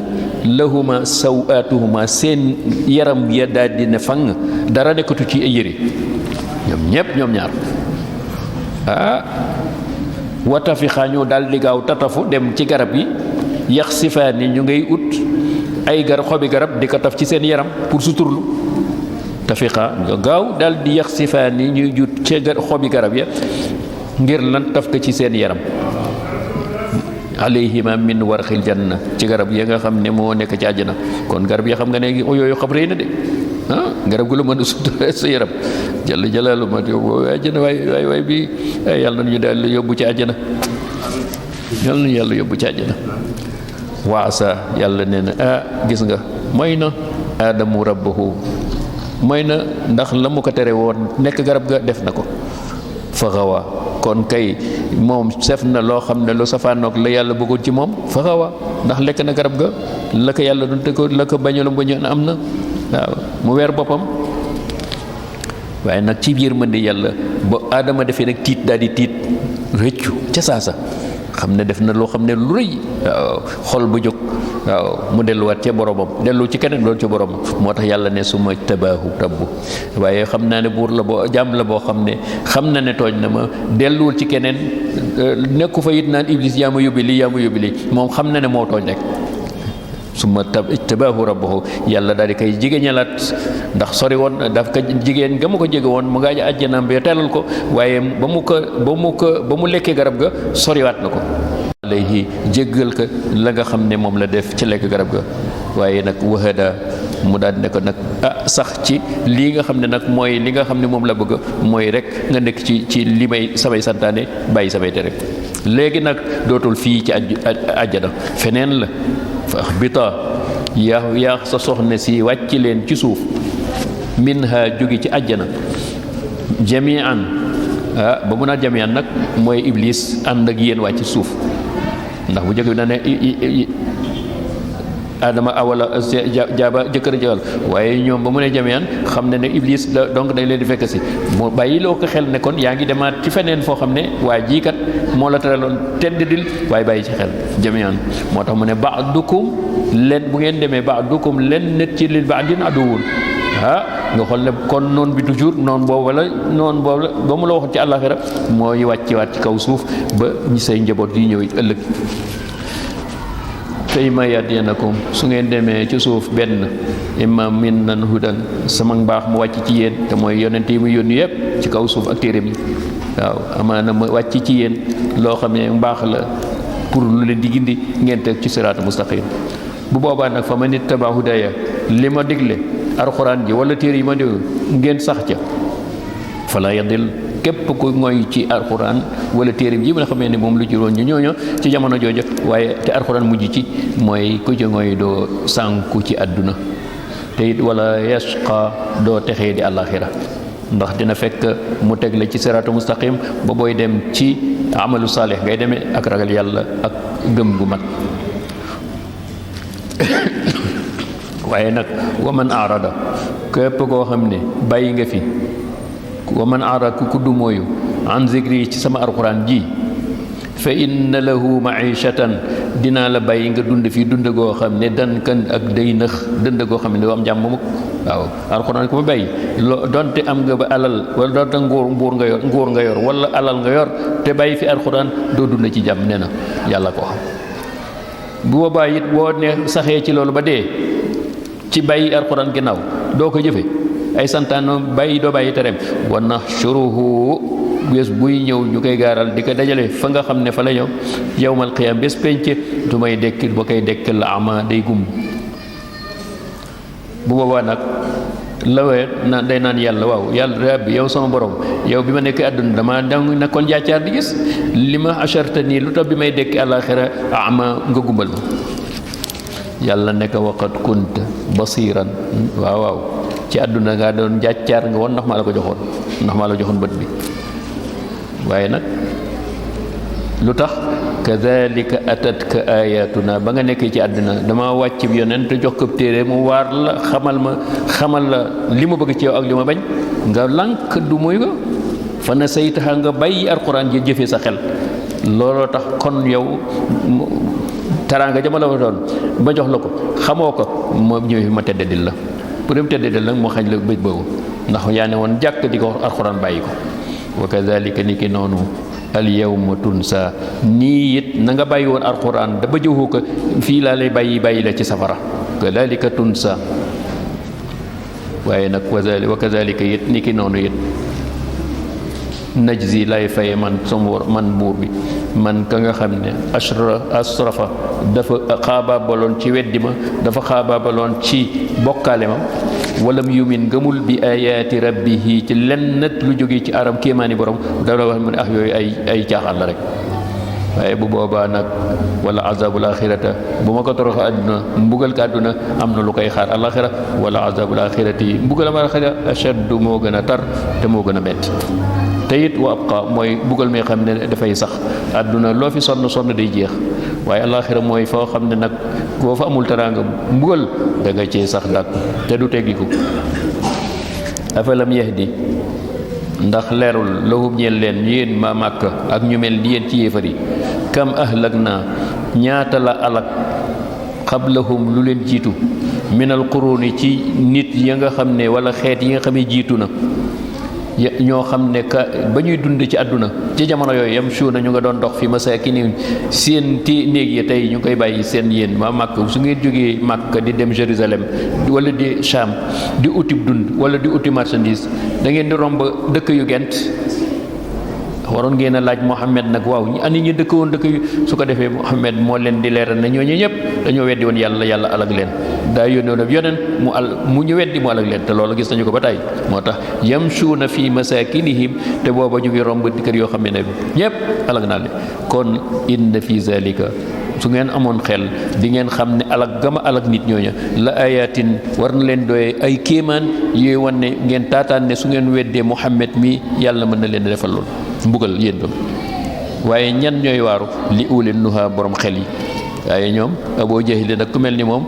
lahuma sawatuhuma seen yaram ya daal di ne fang dara nekkatu ci ay yëre ñoom ñaar watafi xaañoo daal di gaaw tatafu dem ci garab yi yax sifaani ñu ngay ut ay xobi garab di ko taf ci seen yaram pour suturlu tafiqa nga gaaw daal di yax sifaani ñuy jut ci xobi garab ya ngir lan taf ko ci seen yaram alayhima min warxil janna ci garab ya nga xam ne moo nekk ci àjjana kon garab ya xam nga ne yooyu xam rëy na de garab gu la mën a sutura sa yaram jalla jalaalu ma yóbbu àjjana waay bi yàlla nañu daal yóbbu ci àjjana yàlla nañu yàlla yóbbu ci àjjana waasa yàlla nee na gis nga mooy na aadamu rabbahu mooy na ndax la mu ko tere woon nekk garab ga def na ko fa xawa kon kay moom sef na loo xam ne lu safaanoog la yàlla bëggoon ci moom fa xawa ndax lekk na garab ga la ko yàlla doon te ko la ko bañoon am na waaw mu weer boppam waaye nag ci biir mën di yàlla ba aadama defee nag tiit daal di tiit rëccu ca saasa xam ne def na loo xam ne lu rëy waaw xol ba jóg waaw mu delluwaat ca boromam dellu ci keneen doon ca boromam moo tax yàlla ne suma tabaahu rabbu waaye xam naa ne buur la boo jàmm la boo xam ne xam na ne tooñ na ma delluwul ci keneen nekku fa it naan iblis yaa ma yóbbi lii yaa ma yóbbi lii moom xam na ne moo tooñ rek suma tabaahu rabbuhu yàlla daal di koy jigéeñalaat ndax sori woon daf ko jigéen nga ma ko jege woon mu ngaa àjjanaam bi teelal ko waaye ba mu lekkee garab ga soriwaat na ko alayhi jéggal ko la nga xam ne moom la def ci lekk garab ga waaye nag wahada mu daal di ne ko nag sax ci lii nga xam ne nag mooy li nga xam ne moom la bëgg mooy rek nga nekk ci li may samay santaane bàyyi samay tere léegi nag dootul fii ci àjjana feneen la fa axbita yaa sa soxna si wàcc leen ci suuf minha jóge ci àjjana jamian ba mu naa jamian nag mooy iblis ànd ak yéen wàcc suuf ndax bu njëkk bi na ne adama awala jaaba jëkkër jëgal waaye ñoom ba mu ne jamian xam ne ne iblis donc dañ leen di fekk si mu bàyyi loo ko xel ne kon yaa ngi demaat ci feneen foo xam ne waa jii kat moo la teraloon tedd dil waaye bàyyi ci xel jamian moo tax mu ne ba'dukum leen bu ngeen demee ba'dukum leen nit ci lil ba'din aduwwun nga xool ne kon noon bi toujours noonu boobu la ba mu la waxoon ci àllaaxira mooy wàccewaat ci kaw suuf ba ñi say njaboot yi ñëw ëllëg tey ma yadiyanakum su ngeen demee ci suuf benn imma minnan hudan sama mbaax mu wàcc ci yéen te mooy yonent yi mu yónni yëpp ci kaw suuf ak téeréem yi waaw amaana ma wàcc ci yéen loo xam ne mbaax la pour lu leen di gindi ngeen teg ci siraatu mustaqim bu boobaa nag fa man ittaba hudaya li ma digle alxuraan ji wala téere yi ma déglu ngeen sax ca fala yadil képp ku ngoy ci alxuraan wala téere ji nga xamee ne moom lu juróon ñu ñooño ci jamono jooja waaye te alxuraan mujj ci mooy ku ci ngoy doo sànku ci àdduna te it wala yashqa doo texee di àllaaxira ndax dina fekk mu teg la ci siraatu mustaqim ba booy dem ci amalu saalih ngay demee ak ragal yàlla ak gëm gu mat waaye nag waman arada képp koo xam ne bàyyi nga fi waman arada ku du mooyu an zikri ci sama alquran ji fa inna lahu maishatan dinaa la bàyyi nga dund fii dund goo xam ne dankan ak day nëx dund goo xam ne doo am jàmm mukk waaw alquran ko ma bàyyi donte am nga ba alal wala donte nguur nga yor wala alal nga yor te bàyyi fi alquran doo dund ci jàmm nee na yàlla ko xam bu boobaa it boo ne saxee ci loolu ba dee ci bàyyi alquran ginnaaw doo ko jëfe ay santaano bàyyi doo bàyyi tereem wa nahshuruhu bés buy ñëw ñu koy gaaral di ko dajale fa nga xam ne fa la ñëw yawmal qiyaam bés penc du may dekkil ba koy dekkil la ama day gum bu boobaa nag lawee na day naan yàlla waaw yàlla rabbi yow sama borom yow bi ma nekk àdduna dama nekkoon jaacaar di gis li ma acharta nii lu tax bi may dekki àlaxira ama nga gumbal ma yàlla nekk waqat kunt basiran waaw ci àdduna nga doon jàccaar nga woon ndax maa la joxoon bët bi waaye nag lu tax kadhalika atatka ayatuna ba nga nekkee ci àdduna dama wàcc bi yonent jox ko téere mu waar la xamal la li ma bëgg ci yow ak li ma bañ nga lànk du muy nga fa na say taxa nga bàyyi alquran ji jëfee sa xel looloo tax kon yow teraanga jama la fa doon ba jox la ko xamoo ko moo ñëw fi ma teddadil la pour dem teddadil nag moo xañ la bëj boobu ndax yaa ne woon jàkk di ko alquran bàyyi ko wa kadhalika ni ki noonu al yawma tunsa nii it na nga bàyyi woon alquran da ba jëwoo ko fii laa lay bàyyi la ci safara kadhalika tunsa waaye nag wa kadhalika it ni ki noonu it najzi lay faye man buur bi man ka nga xam ne asrafa dafa xaabaabaloon ci weddi ma dafa xaabaabaloon ci bokkaale ma walam yumin gëmul bi ayaati rabbihi ci lennat lu jóge ci aram kéemaani borom dala wax mu ne yooyu ay caaxaan la rek waaye bu boobaa nag wala azabul axirata bu ma ko toroxa àdduna mbugal ka àdduna am na lu koy xaar alaxira wala azabul axirati mbugal ma alaxira ashaddu moo gën a tar te moo gën a metti te it wa abqa mooy mbugal mi xam ne dafay sax àdduna loo fi sonn day jeex waaye alaxira mooy foo xam ne nag boo fa amul teraanga mbugal da nga cee sax dàq te du teggiku afalam yahdi ndax leerul lahum ñeel leen yéen ma màkk ak ñu mel ni yéen ci yéefar yi kam ahlak naa ñaata la alak qablahum lu leen jiitu minal quruni ci nit ya nga xam ne wala xeet yi nga xam ne jiitu na ñoo xam ne ka ba ñuy dund ci àdduna ci jamono yooyu yamshuuna ñu nga doon dox fi masaakinihim seen néeg yi tey ñu koy bàyyi seen yéen waa Màkk su ngeen jógee Màkk di dem Jérusalem wala di Cham di uti dund wala di uti marchandise da ngeen di romb dëkk yu gent waroon ngeen a laaj Muhammad nag waaw ñi ani ñu dëkk woon dëkk yu su ko defee Muhammad moo leen di leeral ne ñooñu ñëpp dañoo weddi woon yàlla alag leen daa yónnoon ab yoneen mu ñu weddi mu alag leen te loolu gis nañu ko ba tey moo tax yamshuuna fi masakinihim te booba ñu ngi romb kër yoo xam ne ñëpp alag naa leen kon inna fi zalika su ngeen amoon xel di ngeen xam ne alag gama alag nit ñooña la ayatin war na leen doye ay kéemaan yooyu wan ne ngeen taataan ne su ngeen weddee Muhammad mi yàlla mën na leen defal lool mbugal yéen doom waaye ñan ñooy waaru li ulil nuha borom xel yi waaye ñoom Abu Jahil nag ku mel ni moom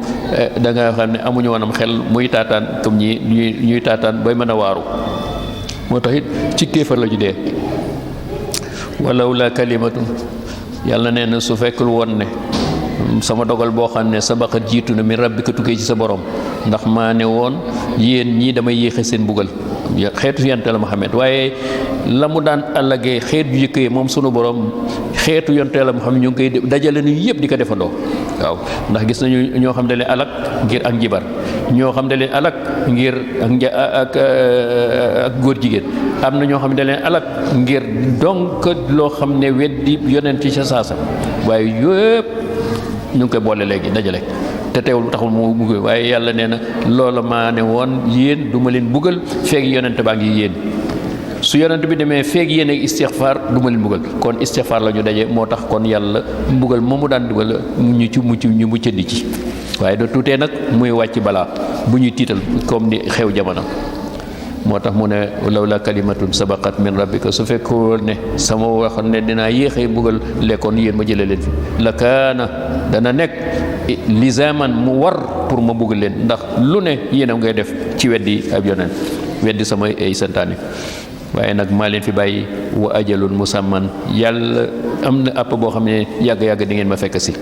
da nga xam ne amuñu woonam xel muy taataan comme ñuy taataan bay mën a waaru moo tax it ci kéefar la ju dee walaw la kalimatun yàlla nee na su fekkul woon ne sama dogal boo xam ne sabaqat jiitu na min rabbika tukkee ci sa borom ndax maa ne woon yéen ñii damay yéexe seen mbugal xeetu yonte la Muhammad waaye la mu daan allagee xeet yu jëkkee moom sunu borom xeetu yonte la Muhammad ñu ngi koy dajale nañu yëpp di ko defandoo waaw ndax gis nañu ñoo xam ne leen alak ngir ak njibar ñoo xam ne leen alak ngir ak góor jigéen am na ñoo xam ne leen alak ngir donc loo xam ne weddi yonent ci sa saasa waaye yëpp ñu ngi koy boole léegi dajale te teewul taxul mu bugg waaye yàlla nee na loola maa ne woon yéen du ma leen buggal feeg yonent baa ngi yéen su yonent bi demee feeg yéen ak istixfaar du ma leen buggal kon istixfaar la ñu daje moo tax kon yàlla mbugal moomu daan dugal ñu ci mucc ñu muccandi ci waaye da tuutee nag muy wàcc balaa bu ñuy tiital comme ni xew jamono moo tax mu ne lawla kalimatun sabaqat min rabbika su fekkoon ne sama wax ne dinaa yéexee mbugal lekkoon yéen ma jëlee leen fi la kaana dana nekk lizaman mu war pour ma bugg leen ndax lu ne yéen a ngay def ci weddi ab yonent weddi sama ay santaane waaye nag maa leen fi bàyyi wa ajalun musamman yàlla am na àpp boo xam ne yàgg-yàgg di ngeen ma fekk si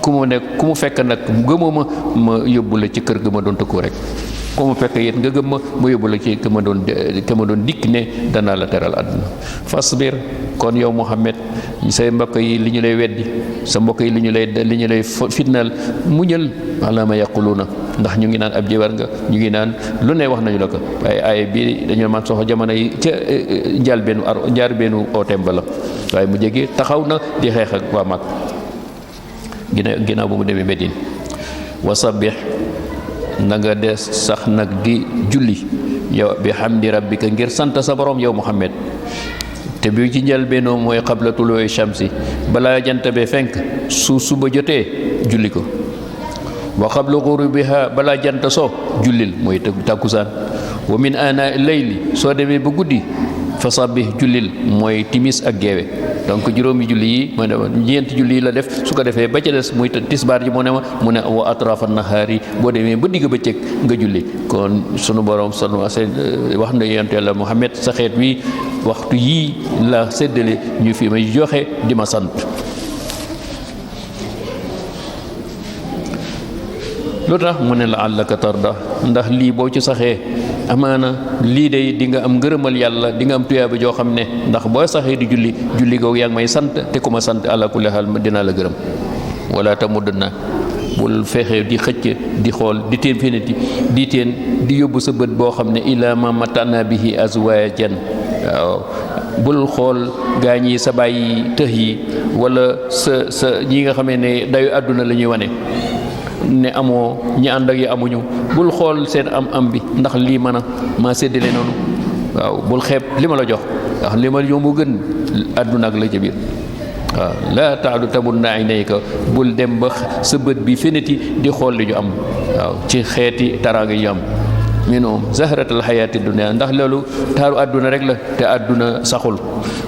ku mu fekk nag gëmoo ma yóbbu la ci kër ga ma doon tëkku rek ku mu fekk yit nga gëm ma yóbbu la ci ka ma doon dikk ne danaa la teral àdduna fasbir kon yow Muhammad say mbokk yi li ñu lay weddi sa mbokk yi li ñu lay fitnaal muñal ala ma yaquluna ndax ñu ngi naan ab jibar nga ñu ngi naan lu ne wax nañu la ko waaye aaya bii dañoo man soxla jamono yi ca njaar beenu ooteem ba la waaye mu jege taxaw na di xeex ak waa mag ginnaaw bu mu demee Medine wasabbih na nga des sax nag di julli yow bi hamdi rabbika ngir sant sa borom yow Muhammad te bi ci njëlbéenoo mooy qabla tuluu'i shamsi balaa jant bee fenk suba jotee julli ko wa qabla ghurubiha balaa jant soo jullil mooy takkusaan wa min ana layli soo demee ba guddi fa sabbih jullil mooy timis ak geewe donc juróomi julli yi mu ne ñeenti julli yi la def su ko defee ba ca des muy tisbaar ji mu ne wa atrafa nahaari boo demee ba digg bëccëg nga julli kon sunu borom wax na yonent Yàlla Muhammad sa xeet wi waxtu yii la séddale ñu fi may joxe di ma sant lu tax mu ne la àllaka tarda ndax lii boo ci saxee amaana lii de di nga am ngërëmal yàlla di nga am tuyaaba joo xam ne ndax boo saxee di julli googu yaa ngi may sant te ku ma sant ala kulli haal dinaa la gërëm wala tamuddanna bul fexe di xëcc di xool di teen feneti di teen di yóbbu sa bët boo xam ne ila ma matana bihi azwajan waaw bul xool gaañ yi sa bàyyi tëx yi wala sa ñi nga xamee ne dayu àdduna la ñuy wane ne amoo ñi ànd ak yi amuñu bul xool seen am bi ndax lii mën a maa séddale noonu waaw bul xeeb li ma la jox ndax li ma yombu gën àdduna ak la ca biir waaw laa taadu tabunna aynayka bul dem ba sa bët bi feneti di xool li ñu am waaw ci xeeti taraanga yi ñu am minhum zahratal hayati dunya ndax loolu taaru àdduna rek la te àdduna saxul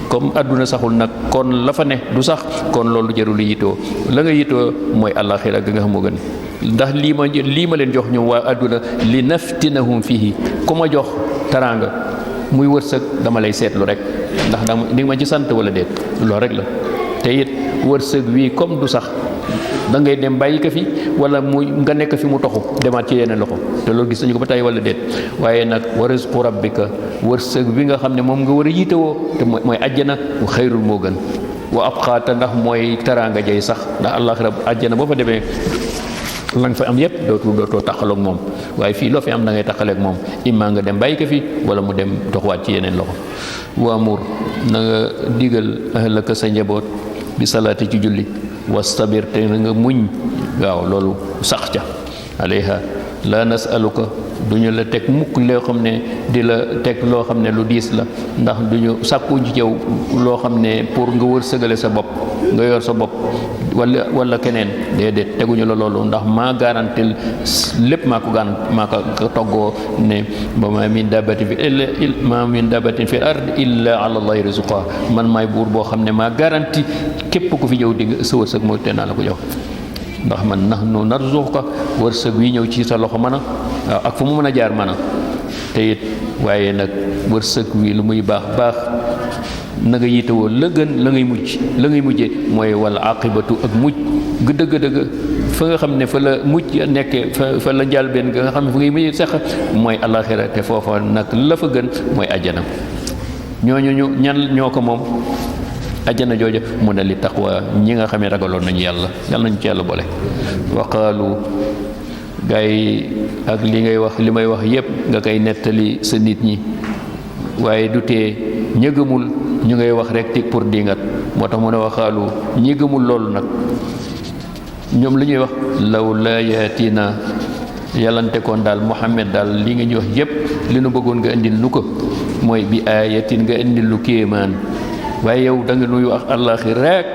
comme àdduna saxul nag kon la fa ne du sax kon loolu jarul yitoo la nga yitoo mooy àllaaxira ga nga xam moo gën ndax lii ma leen jox ñoom waa àdduna li naftinahum fihi ku ma jox taraanga muy wërsëg dama lay seetlu rek ndax di nga ma ci sant wala déet loolu rek la te it wërsëg wii comme du sax da ngay dem bàyyi ko fi wala mu nga nekk fi mu toxu demaat ci yeneen loxo te loolu gis nañu ko ba tey wala déet waaye nag wa rizqu rabbika wërsëg bi nga xam ne moom nga war a yiitewoo te mooy àjjana xayrul moo gën wa abqaata ndax mooy teraanga jay sax ndax àllaaxira àjjana boo fa demee la nga fa am yépp dootoo taxaloog moom waaye fii loo fi am da ngay taxaleeg moom imma nga dem bàyyi ko fi wala mu dem doxwaat ci yeneen loxo waamur na nga digal ahlaka sa njaboot bi salaati ci julli wastabir te na nga muñ waaw loolu sax ca alayha la nasaluka duñu la teg mukk loo xam ne di la teg loo xam ne lu diis la ndax duñu sàkku ci yow loo xam ne pour nga wërsëgale sa bopp nga yor sa bopp wala keneen déedéet teguñu la loolu ndax maa garantil lépp maa ko toggoo ne ba ma min dabatin fi ard illa ala allahi rizqa man maay buur boo xam ne maa garanti képp ku fi ñëw di nga sa wërsëg mooy te naa la ko jox ndax man nahnu narzuquka wërsëg wi ñëw ci sa loxo mën a waaw ak fu mu mën a jaar mën a te it waaye nag wërsëg wi lu muy baax baax na nga yitewoo la gën la ngay mujjee mooy wala aqibatu ak mujj dëgg fa nga xam ne fa la mujj nekkee fa la njàlbeen nga xam ne fa ngay mujj sax mooy alaxira te foofa nag la fa gën mooy ajjana ñooñu ñan ñoo ko moom ajjana jooja mu ne li taqwa ñi nga xam ne ragaloon nañu yàlla nañu ci yàlla boole waqaalu gaa yi ak li may wax yépp nga koy nettali sa nit ñi waaye du tee ña gëmul ñu ngay wax rek ti pour dingat moo tax mu ne waxaalu ñi gëmul loolu nag ñoom li ñuy wax law la yaatina yàllante koon daal Muhammad daal li nga ñu wax yépp li nu bëggoon nga indil nu ko mooy bi aayatin nga indil lu kéemaan waaye yow da nga nuy wax àllaaxi rek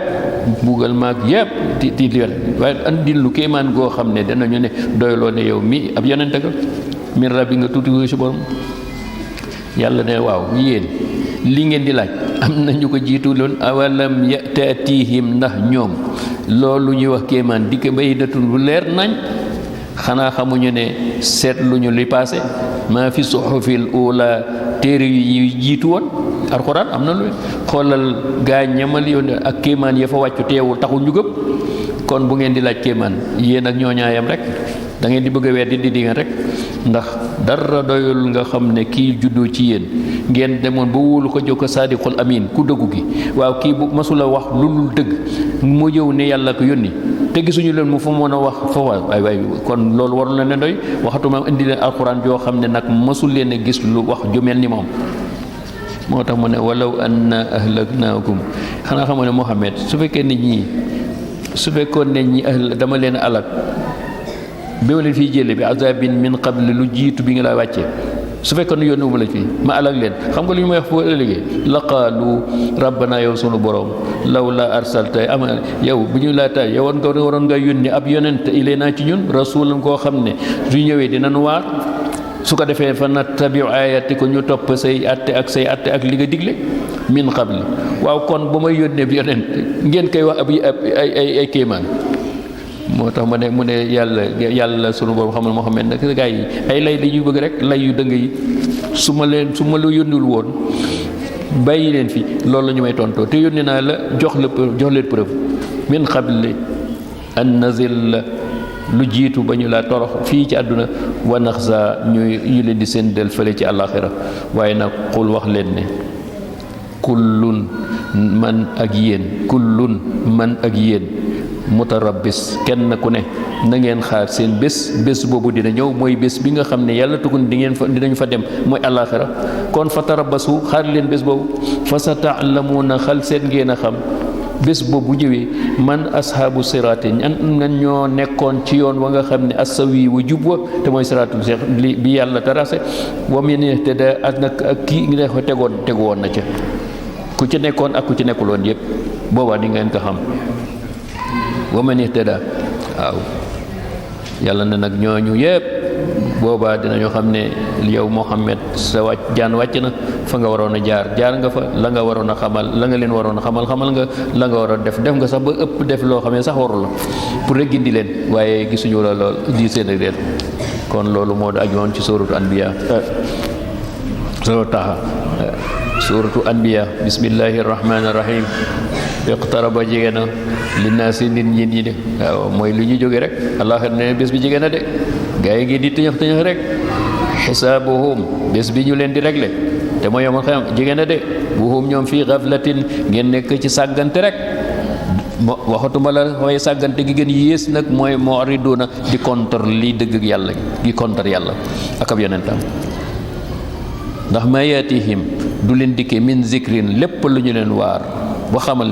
mbugal maag yépp ti waaye andil lu kéemaan goo xam ne danañu ne doyloo ne yow mi ab yonente ga min rabbi nga tuuti ko ci borom yàlla ne waaw yéen li ngeen di laaj am na ñu ko jiitu loon awalam yataatihim ndax ñoom loolu ñuy wax kéemaan dikk bayinatun bu leer nañ xanaa xamuñu ne seetluñu li passé maa fi suhufil ula téere yi jiitu woon alxuraan am na lu xoolal gaa ñamal yoon ak kéemaan ya fa wàccu teewul taxul ñu gëm kon bu ngeen di laaj kéemaan yéen ak ñooñaayam rek da ngeen di bëgg a weer di nga rek ndax dara doyul nga xam ne kii juddoo ci yéen ngeen demoon ba wóolu ko jokko saadiqul amin ku dëggu gi waaw kii bu masula wax lu dul dëgg mu ñëw ne yàlla ko yónni te gisuñu leen mu fa mën a wax fa waay kon loolu warul na ne doy waxatuma indi leen alxuraan joo xam ne nag masul leen a gis lu wax ju mel ni moom moo tax mu ne walaw anna ahlaknaakum xanaa xam ne Muhammad su fekkee nit ñi su fekkoon ne ñi dama leen alak bi ma leen fii jële bi azabin min qabli lu jiitu bi nga laa wàccee su fekkoon ne yónnuwuma la fii ma alak leen xam nga lu ñu may wax foo ëllëgee laqaalu rabbana yow sunu borom law la arsalta ama yow bu ñu laa taay yow waroon nga yónni ab yonent ilayna ci ñun rasulan koo xam ne su ñëwee dinañu waar su ko defee fa nattabiu ayati ko ñu topp say atte ak li nga digle min qabli waaw kon bu may yónnee bi yonent ngeen koy wax ab ay kéemaan moo tax mu ne yàlla sunu boobu xam ne moo xam ne nag gaa yi ay lay dañuy bëgg rek lay yu dëng yi su ma la yónnul woon bàyyi leen fi loolu la ñu may tontoo te yónni naa la jox leen preuve min qabli an nazil lu jiitu ba ñu laa torox fii ci àdduna wa naxsa ñu leen di seen del fële ci àllaaxira waaye nag xul wax leen ne kullun man ak yéen mutarabbis kenn ku ne na ngeen xaar seen bés boobu dina ñëw mooy bés bi nga xam ne yàlla tukun dinañu fa dem mooy àllaaxira kon fa tarabbasu xaar leen bés boobu fa sa ta'lamuuna xal seen ngeen a xam bés boobu ñëwee man ashaabu siraati ñan ñoo nekkoon ci yoon wa nga xam ne assawi wa jub wa te mooy siraatul seex bi yàlla tarase wa man ihtada ak nag ak kii nga ko tegu woon na ca ku ci nekkoon ak ku ci nekkuloon yépp boobaa di ngeen ko xam wa man ihtada waaw yàlla na nag ñooñu yépp boobaa dinañu xam ne yow Muhammad sa jaan wàcc na fa nga waroon a jaar nga fa la nga waroon a xamal la nga leen waroon a xamal nga la nga waroon def nga sax ba ëpp def loo xam ne sax waru la pour rek gindi leen waaye gisuñu la lool di seen ak leen kon loolu moo di ajoon ci suuratu anbiya suuratu anbiya bismillahi rahmaani rahim iqtaraba jege na linnaasi nit ñi de waaw mooy lu ñu jóge rek allah ne bés bi jege na de gaa yi ngi di tëñëx tëñëx rek xisaabuhum bés bi ñu leen di régler te mooy yomal xam jege na de wuhum ñoom fii gaflatin ngeen nekk ci sàggante rek waxatuma la waaye sàggante gi gën yées nag mooy mu'riduna di contre lii dëgg yàlla di contre yàlla ak ab yonentam ndax ma yaatihim du leen dikkee min zikrin lépp lu ñu leen waar ba xamal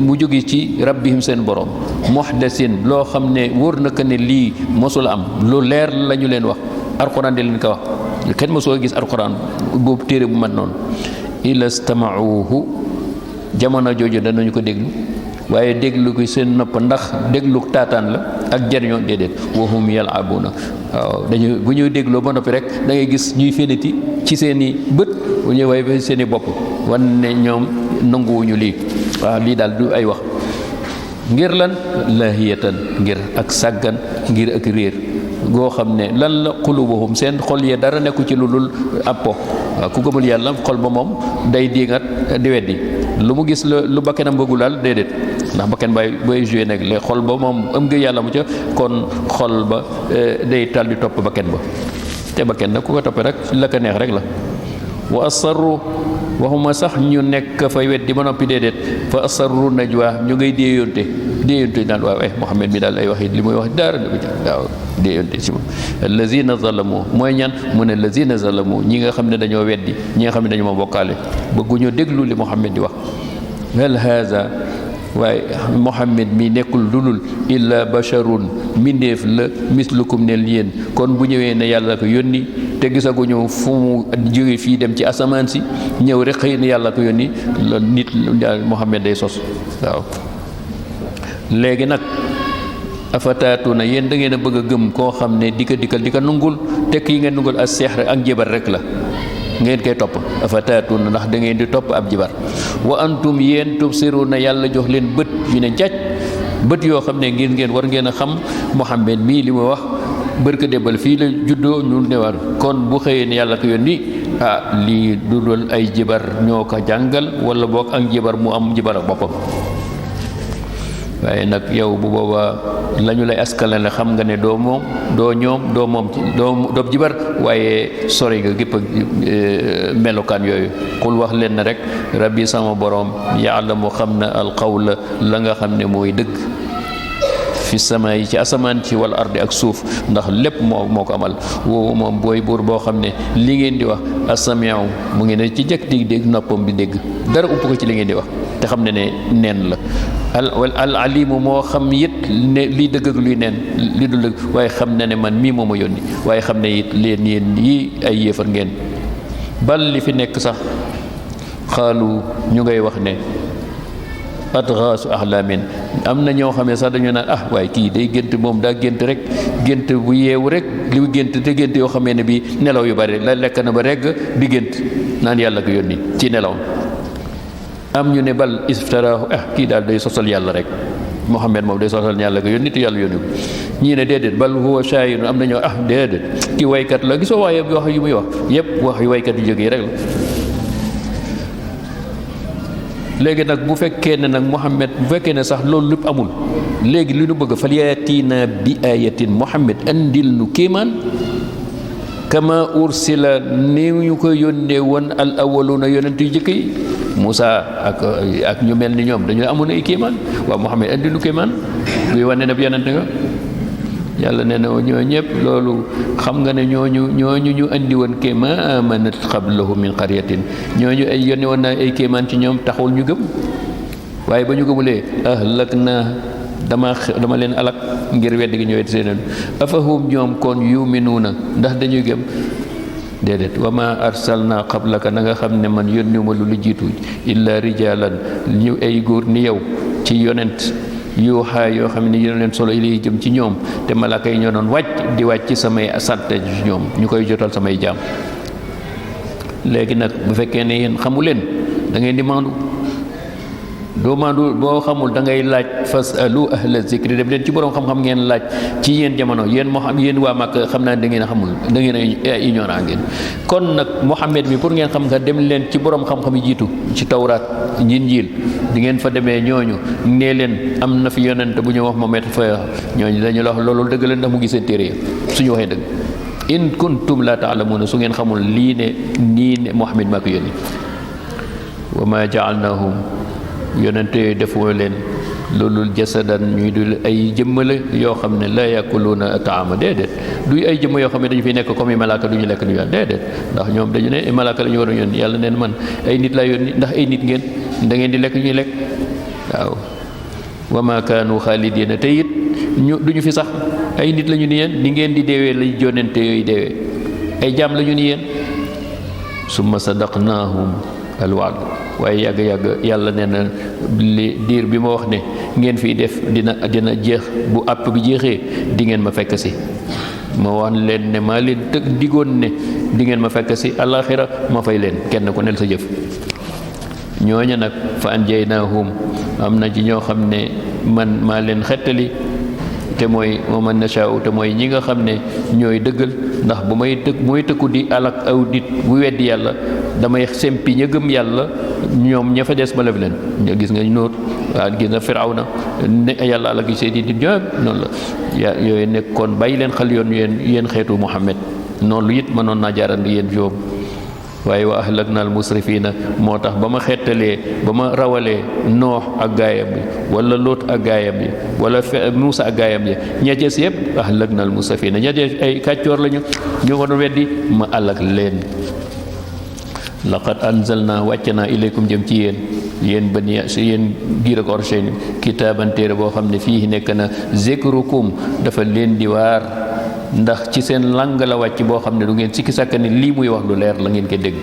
mu jóge ci rabbihim seen borom muhdasin loo xam ne wóor na ko ne lii mosul am lu leer la ñu leen wax alquran di leen ko wax kenn mosoo gis alquran boobu téere bu mat noonu ila stamauhu jamono jooju danañu ko déglu waaye déglu ko seen nopp ndax déglu taataan la ak jariñoo déedéet wahum yalabuna waaw dañu bu ñuy dégloo ba noppi rek da ngay gis ñuy féniti ci seen i bët bu ñuy waaye ba seen i bopp wan ne ñoom nanguwuñu lii waaw lii daal du ay wax ngir lan lahiyatan ngir ak sàggan ngir ak réer goo xam ne lan la qulubuhum seen xol yee dara nekku ci lu dul ab po waaw ku gëmul yàlla xol ba moom day diingat di weddi lu mu gis lu bakkenam bëggul daal déedéet ndax bakken bay joué nag les xol ba moom ëm nga yàlla mu ca kon xol ba day tal di topp bakken ba te bakken nag ku ko toppee rek la ko neex rek la wa asarru waxuma sax ñu nekk fay weddi ba noppi déedéet fa asarru najwa ñu ngay déeyonte naan waaw Muhammad mi daal ay wax li muy wax dara waaw déeyonte ci moom allazina zalamu mooy ñan mu ne allazina zalamu ñi nga xam ne dañoo weddi ñi nga xam ne dañoo ma bokkaale bëgguñu déglu li Muhammad di wax hal haza waaye Muhammad mi nekkul lulul illa basharun mbindeef la mislukum ne yéen kon bu ñëwee ne yàlla ko yónni te gisaguñu fu mu jóge fii dem ci asamaan si ñëw rek xëy na yàlla ko yónni la nit Muhammad day sos waaw léegi nag afataatuna yéen da ngeen a bëgg a gëm koo xam ne di ko nungul tekk yi ngeen nungul as seex ak jibar rek la ngeen koy topp afataatuna ndax da ngeen di topp ab jibar wa antum yéen tubsiruna yàlla jox leen bët yu ne jàcc bët yoo xam ne ngeen war ngeen a xam Muhammad mii li mu wax bërka débal fii la juddoo ñu ne war kon bu xëyee ne yàlla ko yónni lii du dul ay jibar ñoo ko jàngal wala boog ak jibar mu am jibar ak boppam waaye nag yow bu boobaa la ñu lay askalale xam nga ne doo moom doo ñoom doo moom ci doo jibar waaye sori nga gépp ak melokaan yooyu xul wax leen na rek rabbi sama borom yaalamu xam na alqawla la nga xam ne mooy dëgg fi sama yi ci asamaan ci wal ardi ak suuf ndax lépp moo ko amal woowu moom booy buur boo xam ne li ngeen di wax asamiu mu ngi ne ci jëkk di dégg noppam bi dégg dara upp ko ci li ngeen di wax te xam ne neen la al alimu moo xam it ne liy dëgg ak luy neen li dul dëgg waaye xam na ne man mii moo ma yónni waaye xam ne it leen yéen yi ay yéefar ngeen bal li fi nekk sax xaalu ñu ngay wax ne adghaasu ahlaamin am na ñoo xam ne sax dañu naan waaye kii day gént moom daa gént rek gént bu yeewu rek li mu gént te gént yoo xamee ne bi nelaw yu bari la lekk na ba regg di gént naan yàlla ko yónni ci nelaw am ñu ne bal iftaraahu kii daal day sosal yàlla rek Muhammad moom day sosal yàlla ko yónni te yàlla yónni ko ñii ne déedéet bal huwa shaa'irun am na ñoo déedéet kii waykat la gisoo waaye wax yu muy wax yépp wax yu waykat yu jógee rek la léegi nag bu fekkee ne nag Muhammad bu fekkee ne sax loolu lépp amul léegi li nu bëgg fal yaatina bi ayatin Muhammad andil nu kéemaan kama ursila ni ñu ko yónnee woon al awwaluna yonent yu jëkk yi Moussa ak ñu mel ni ñoom dañu amoon ay kéemaan waaw Muhammad andil nu kéemaan buy wane ne yonent nga yàlla nee na ñoo ñëpp loolu xam nga ne ñooñu ñu andi woon kéemaan amanat qablahu min qaryatin ñooñu ay yónni woon naa ay kéemaan ci ñoom taxul ñu gëm waaye ba ñu gëmulee ahlak na dama leen alak ngir wedd gi ñëwee seen afahum ñoom kon yuminuuna ndax dañuy gëm déedéet wa ma arsalna qablaka na nga xam ne man yónniwuma lu jiitu illa rijalan ñu ay góor ni yow ci yonent yuuxaa yoo xam ne ñu leen solo ilay jëm ci ñoom te malaaka yi ñoo doon wàcc di wàcc samay sante ci ñoom ñu koy jotal samay jaam léegi nag bu fekkee ne yéen xamu leen da ngeen di maandu doo maandu boo xamul da ngay laaj fasalu ahla zikri dem leen ci borom xam-xam ngeen laaj ci yéen jamono yéen moo xam yéen waa Màkka xam naa da ngeen a xamul da ngeen a ignorant ngeen kon nag Muhammad bi pour ngeen xam nga dem leen ci borom xam-xam yi jiitu ci tawraat Injiil di ngeen fa demee ñooñu nee leen am na fi yonent bu ñu wax Muhammad fa ñooñu dañu la wax loolu dëgg la ndax mu ngi seen téere ya suñu waxee dëgg in kuntum la taalamuuna su ngeen xamul lii ne nii ne Muhammad maa ko yónni wa ma jaalnaahum yonente yooyu defoo leen loolu jasadan ñuy dul ay jëmmala yoo xam ne la yakuluuna taama déedéet duy ay jëmm yoo xam ne dañu fi nekk comme i malaaka du ñu lekk du ñu déedéet ndax ñoom dañu ne malaaka la ñu war a yónni yàlla neen man ay nit laa yónni ndax ay nit ngeen da ngeen di lekk ñuy lekk waaw wa ma kaanu xaalidiina te it ñu duñu fi sax ay nit la ñu ni yéen ni ngeen di deewee la yonente yooyu deewee ay jaam la ñu ni yéen summa sadaqnaahum alwaad waaye yàgg-yàgg yàlla nee na li diir bi ma wax ne ngeen fiy def dina jeex bu àpp bi jeexee di ngeen ma fekk si ma wax leen ne maa leen tëg digoon ne di ngeen ma fekk si àllaaxira ma fay leen kenn ku ne sa jëf ñooña nag fa anjaynaahum am na ci ñoo xam ne man maa leen xettali te mooy wa man nashaa'u te mooy ñi nga xam ne ñooy dëggal ndax bu may tëkku di alak aw nit bu weddi yàlla damay sempi ña gëm yàlla ñoom ña fa des ma lef leen gis nga Nuut waaw gis nga Firawna ne yàlla alak yi seeni nit ñoom noonu la yooyu nekkoon bàyyi leen xel yoon yéen xeetu Muhammad noonu lu it mënoon naa jaarandi yéen joom waaye wa ahlakna al musrifina moo tax ba ma xettalee ba ma rawalee Noox ak gaayam bi wala Lóot ak gaayam bi wala Muusa ak gaayam bi ñeeces yëpp ahlakna al musrifina ñeeces ay kàccoor lañu ñu ko doon weddi ma alak leen laqad anzalna wàcce naa ilaykum jëm ci yéen bani si yéen giir ak Quraysh kitaaban téere boo xam ne fii nekk na zikrukum dafa leen di waar ndax ci seen lang la wàcc boo xam ne du ngeen sikki sàkk ne lii muy wax lu leer la ngeen ko dégg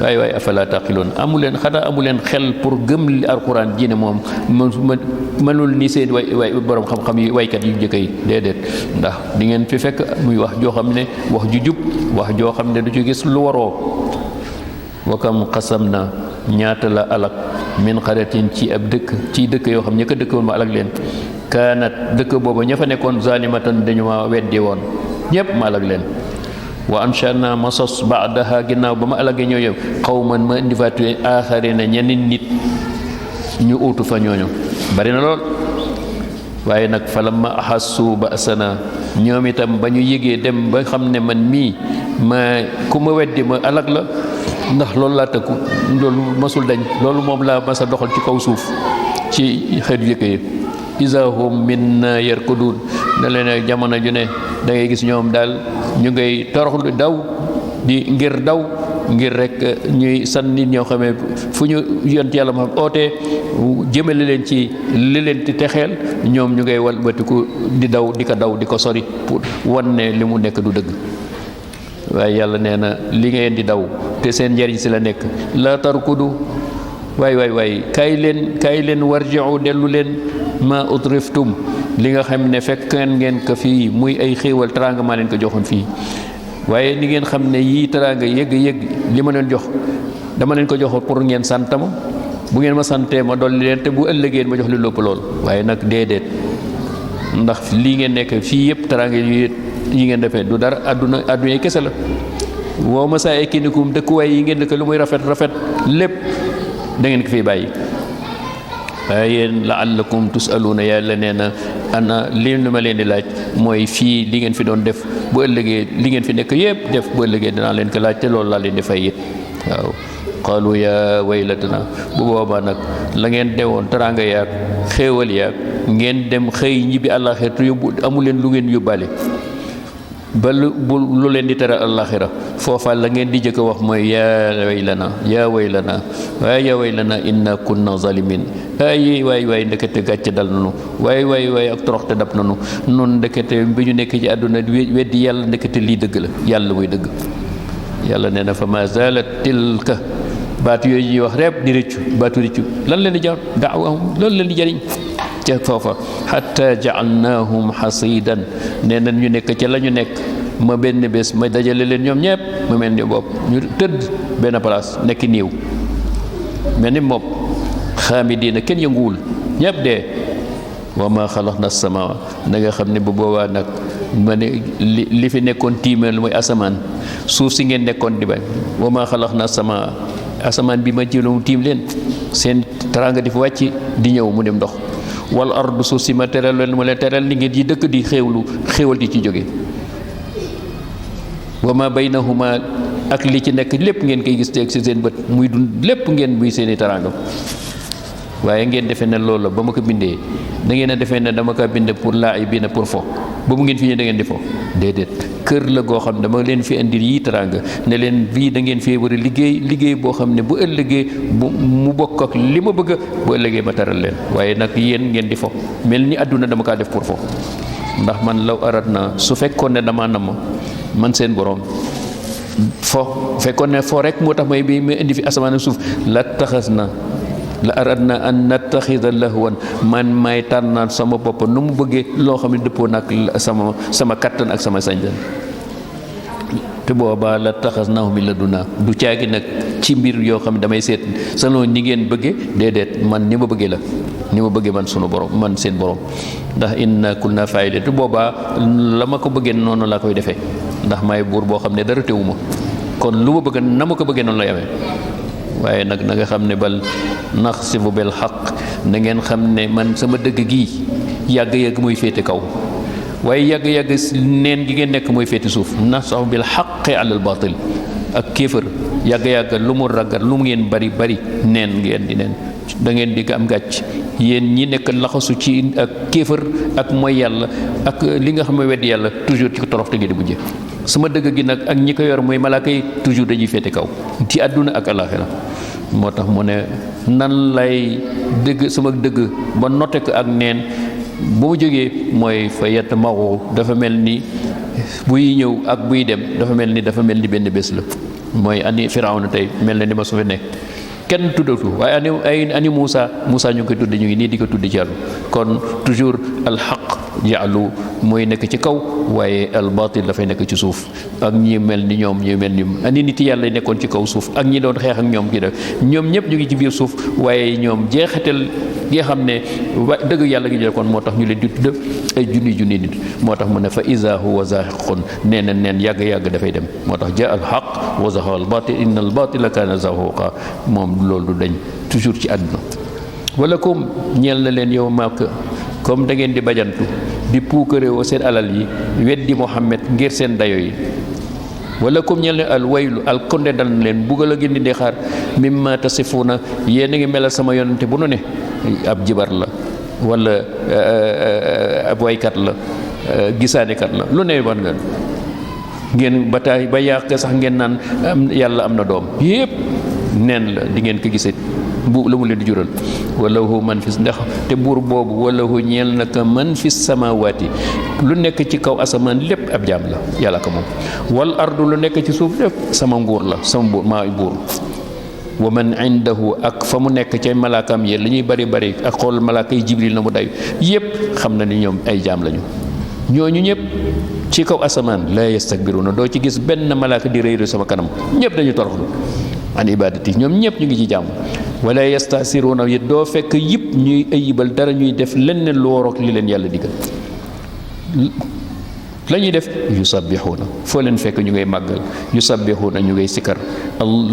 waaye afala taqiloon amuleen xanaa amuleen xel pour gëm li alquran ji ne moom mënul ni seen way borom xam-xam yi waykat yu njëkk yi déedéet ndax di ngeen fi fekk muy wax joo xam ne wax ju jub wax joo xam ne du ci gis lu waroo wa kam xasam na ñaata la alak min xaratin ci ab dëkk ci dëkk yoo xam ña ko dëkkoon ma alak leen kaanat dëkk booba ña fa nekkoon zalimatan dañu ma weddi woon ñépp ma alak leen wa anshana ma sos baadaha ginnaaw ba ma alagee ñoo yow xawman ma indi faatu aaxarina ñeneen nit ñu uutu fa ñooñu bari na lool waaye nag falamma ahassu ba'sana ñoom itam ba ñu yëgee dem ba xam ne man mii ma ku ma weddi ma alag la ndax loolu laa tëkku loolu masul dañ loolu moom laa masa doxal ci kaw suuf ci xeet yëkk yi iza hum minna yarkudun ne leen jamono ju ne da ngay gis ñoom daal ñu ngay toroxlu daw di ngir rek ñuy san nit ñoo xamee fu ñu yont yàlla ma ootee jëmale leen ci li leen di texeel ñoom ñu ngay walbatiku di daw di ko sori pour wan ne li mu nekk du dëgg waaye yàlla nee na li ngeen di daw te seen njariñ si la nekk la tarkudu waay kaay leen warji'u dellu leen ma utriftum li nga xam ne fekk ngeen ko fii muy ay xéewal teraanga maa leen ko joxoon fii waaye ni ngeen xam ne yii teraanga yëgg li ma leen jox dama leen ko joxoon pour ngeen sant ma bu ngeen ma santee ma dolli leen te bu ëllëgeen ma jox li lépp lool waaye nag déedéet ndax lii ngeen nekk fii yëpp teraanga yi ngeen defee du dara adduna yi kese la woo ma saa ekinikum dëkkuwaay yi ngeen dëkk lu muy rafet lépp da ngeen ko fiy bàyyi waaye yéen la'allakum tusaluuna yàlla nee na ana li ma leen di laaj mooy fii li ngeen fi doon def bu ëllëgee li ngeen fi nekk yëpp def bu ëllëgee dinaa leen ko laaj te loolu laa leen di fay it waaw qaalu yaa waylatana bu boobaa nag la ngeen dewoon teraanga yaag xéewal yaag ngeen dem xëy ñibbi àllaaxira te yóbbu amu leen lu ngeen yóbbaale ba lu leen di tere àllaaxira foofa la ngeen di jëkk a wax mooy yaa waylana inna kunna zalimin waay ndekete gàcce dal nanu waay ak toroxte dab nanu noonu ndekete bi ñu nekk ci àdduna weddi yàlla ndekete lii dëgg la yàlla muy dëgg yàlla nee na fa ma zalat tilka baatu yooyu ñuy wax rek di rëccu baatu rëccu lan leen di jar daawahum loolu leen di jariñ ca foofa hatta ja'alnahum hasidan nee na ñu nekk ca la ñu nekk ma benn bés ma dajale leen ñoom ñëpp ma mel ni bopp ñu tëdd benn place nekk niiw mel ni moom xaamidiina kenn yënguwul ñëpp dee wa ma xalaqna sama na nga xam ne bu boobaa nag ma ne li fi nekkoon tiimeel mooy asamaan suuf si ngeen nekkoon di bañ wa ma xalaqna sama asamaan bi ma jëloon tiim leen seen teraanga di fi wàcc di ñëw mu dem ndox wal ardu suuf si ma teral leen mu leen teral li ngeen di dëkk di xéewal di ci jóge wa ma baynahuma ak li ci nekk lépp ngeen koy gis teeg si seen bët muy dund lépp ngeen muy seeni teraanga waaye ngeen defee ne loolu la ba ma ko bindee da ngeen a defee ne dama ko bind pour laay bi na pour fo ba mu ngeen fi ñëw da ngeen di fo déedéet kër la goo xam ne dama leen fi indi yi teraanga ne leen bii da ngeen fee war a liggéey boo xam ne bu ëllëgee mu bokk ak li ma bëgg bu ëllëgee ma taral leen waaye nag yéen ngeen di fo mel ni àdduna dama kaa def pour fo ndax man law arat na su fekkoon ne dama nam man seen borom fo fekkoon ne fo rek moo tax may bi ma indi fi asamaan suuf la taxas na la aradna an nattaxida lahwan man may tànnaan sama bopp nu mu bëggee loo xam ne dëppoo nag sama kattan ak sama sañ-sañ te boobaa la taxasnahu min ladunna du caagi nag ci mbir yoo xam ne damay seet selon ni ngeen bëggee déedéet man ni ma bëggee la ni ma bëggee man sunu borom man seen borom ndax inna kunna fa'ilin te boobaa la ma ko bëggee noonu laa koy defee ndax may buur boo xam ne dara teewuma kon lu ma bëgg na ma ko bëggee noonu lay amee waaye nag na nga xam ne bal naxsifu bil xaq na ngeen xam ne man sama dëgg gii yàgg-yàgg mooy féete kaw waaye yàgg-yàgg neen gi ngeen nekk mooy féete suuf naxsifu bil xaqi alal batil ak kéefër yàgg-yàgg lu mu ragal lu mu ngeen bari neen ngeen di neen da ngeen di am gàcc yéen ñi nekk laxasu ci ak kéefër ak mooy yàlla ak li nga xam ne weddi yàlla toujours ci torof te ngeen di mujje sama dëgg gi nag ak ñi ko yor mooy malaaka yi toujours dañuy féete kaw ci àdduna ak alaxira moo tax mu ne nan lay dëgg sama dëgg ba noté ko ak neen bu mu jógee mooy fa yett maxu dafa mel ni buy ñëw ak buy dem dafa mel ni benn bés la mooy ani Firawna tey mel na ni ma su fi nekk kenn tuddatu waaye ani Moussa ñu ngi koy tudd ñu ngi nii di ko tudd ci yàlla kon toujours alxaq jaalu mooy nekk ci kaw waaye albatil dafay nekk ci suuf ak ñi mel ni ñoom ñi mel ni ani nit yàlla nekkoon ci kaw suuf ak ñi doon xeex ak ñoom ki def ñoom ñëpp ñu ngi ci biir suuf waaye ñoom jeexital gi nga xam ne dëgg yàlla gi jël kon moo tax ñu leen di tudd ay junni nit moo tax mu ne fa iza huwa zahiqun nee na neen yàgg dafay dem moo tax jaa alxaq wa zahaqa albatil inna albatila kaana zahuqa moom loolu dañ toujours ci àdduna wala comme ñeel na leen yow maak comme da ngeen di bajantu di puukaréewoo seen alal yi weddi Muhammad ngir seen dayo yi wala comme ñeel ne al waylu al konde dal na leen buggal a gën di xaar mimma tasifuna yéen a ngi melal sama yonante bu nu ne ab jibar la wala ab waykat la gisaanekat la lu ne war ngeen bataay ba yàq sax ngeen naan yàlla am na doom yépp neen la di ngeen ko gisee bu la mu leen di jural walahu man fi ndax te buur boobu walahu ñeel naka man fi samawaati lu nekk ci kaw asamaan lépp ab jaam la yàlla ko moom wal ardu lu nekk ci suuf lépp sama nguur la sama buur maa buur wa man indahu ak fa mu nekk ca malaakaam yi li ñuy bari ak xool malaaka yi jibril na mu day yépp xam na ni ñoom ay jaam lañu ñooñu ñëpp ci kaw asamaan la yastakbiruna doo ci gis benn malaaka di réyru sama kanam ñëpp dañu toroxlu an ibadati ñoom ñëpp ñu ngi ci jàmm wala yastasiruna yi doo fekk yëpp ñuy ayibal dara ñuy def lenn lu waroog li leen yàlla digal la ñuy def yusabbihuna foo leen fekk ñu ngay màggal yusabbihuna ñu ngay sikkar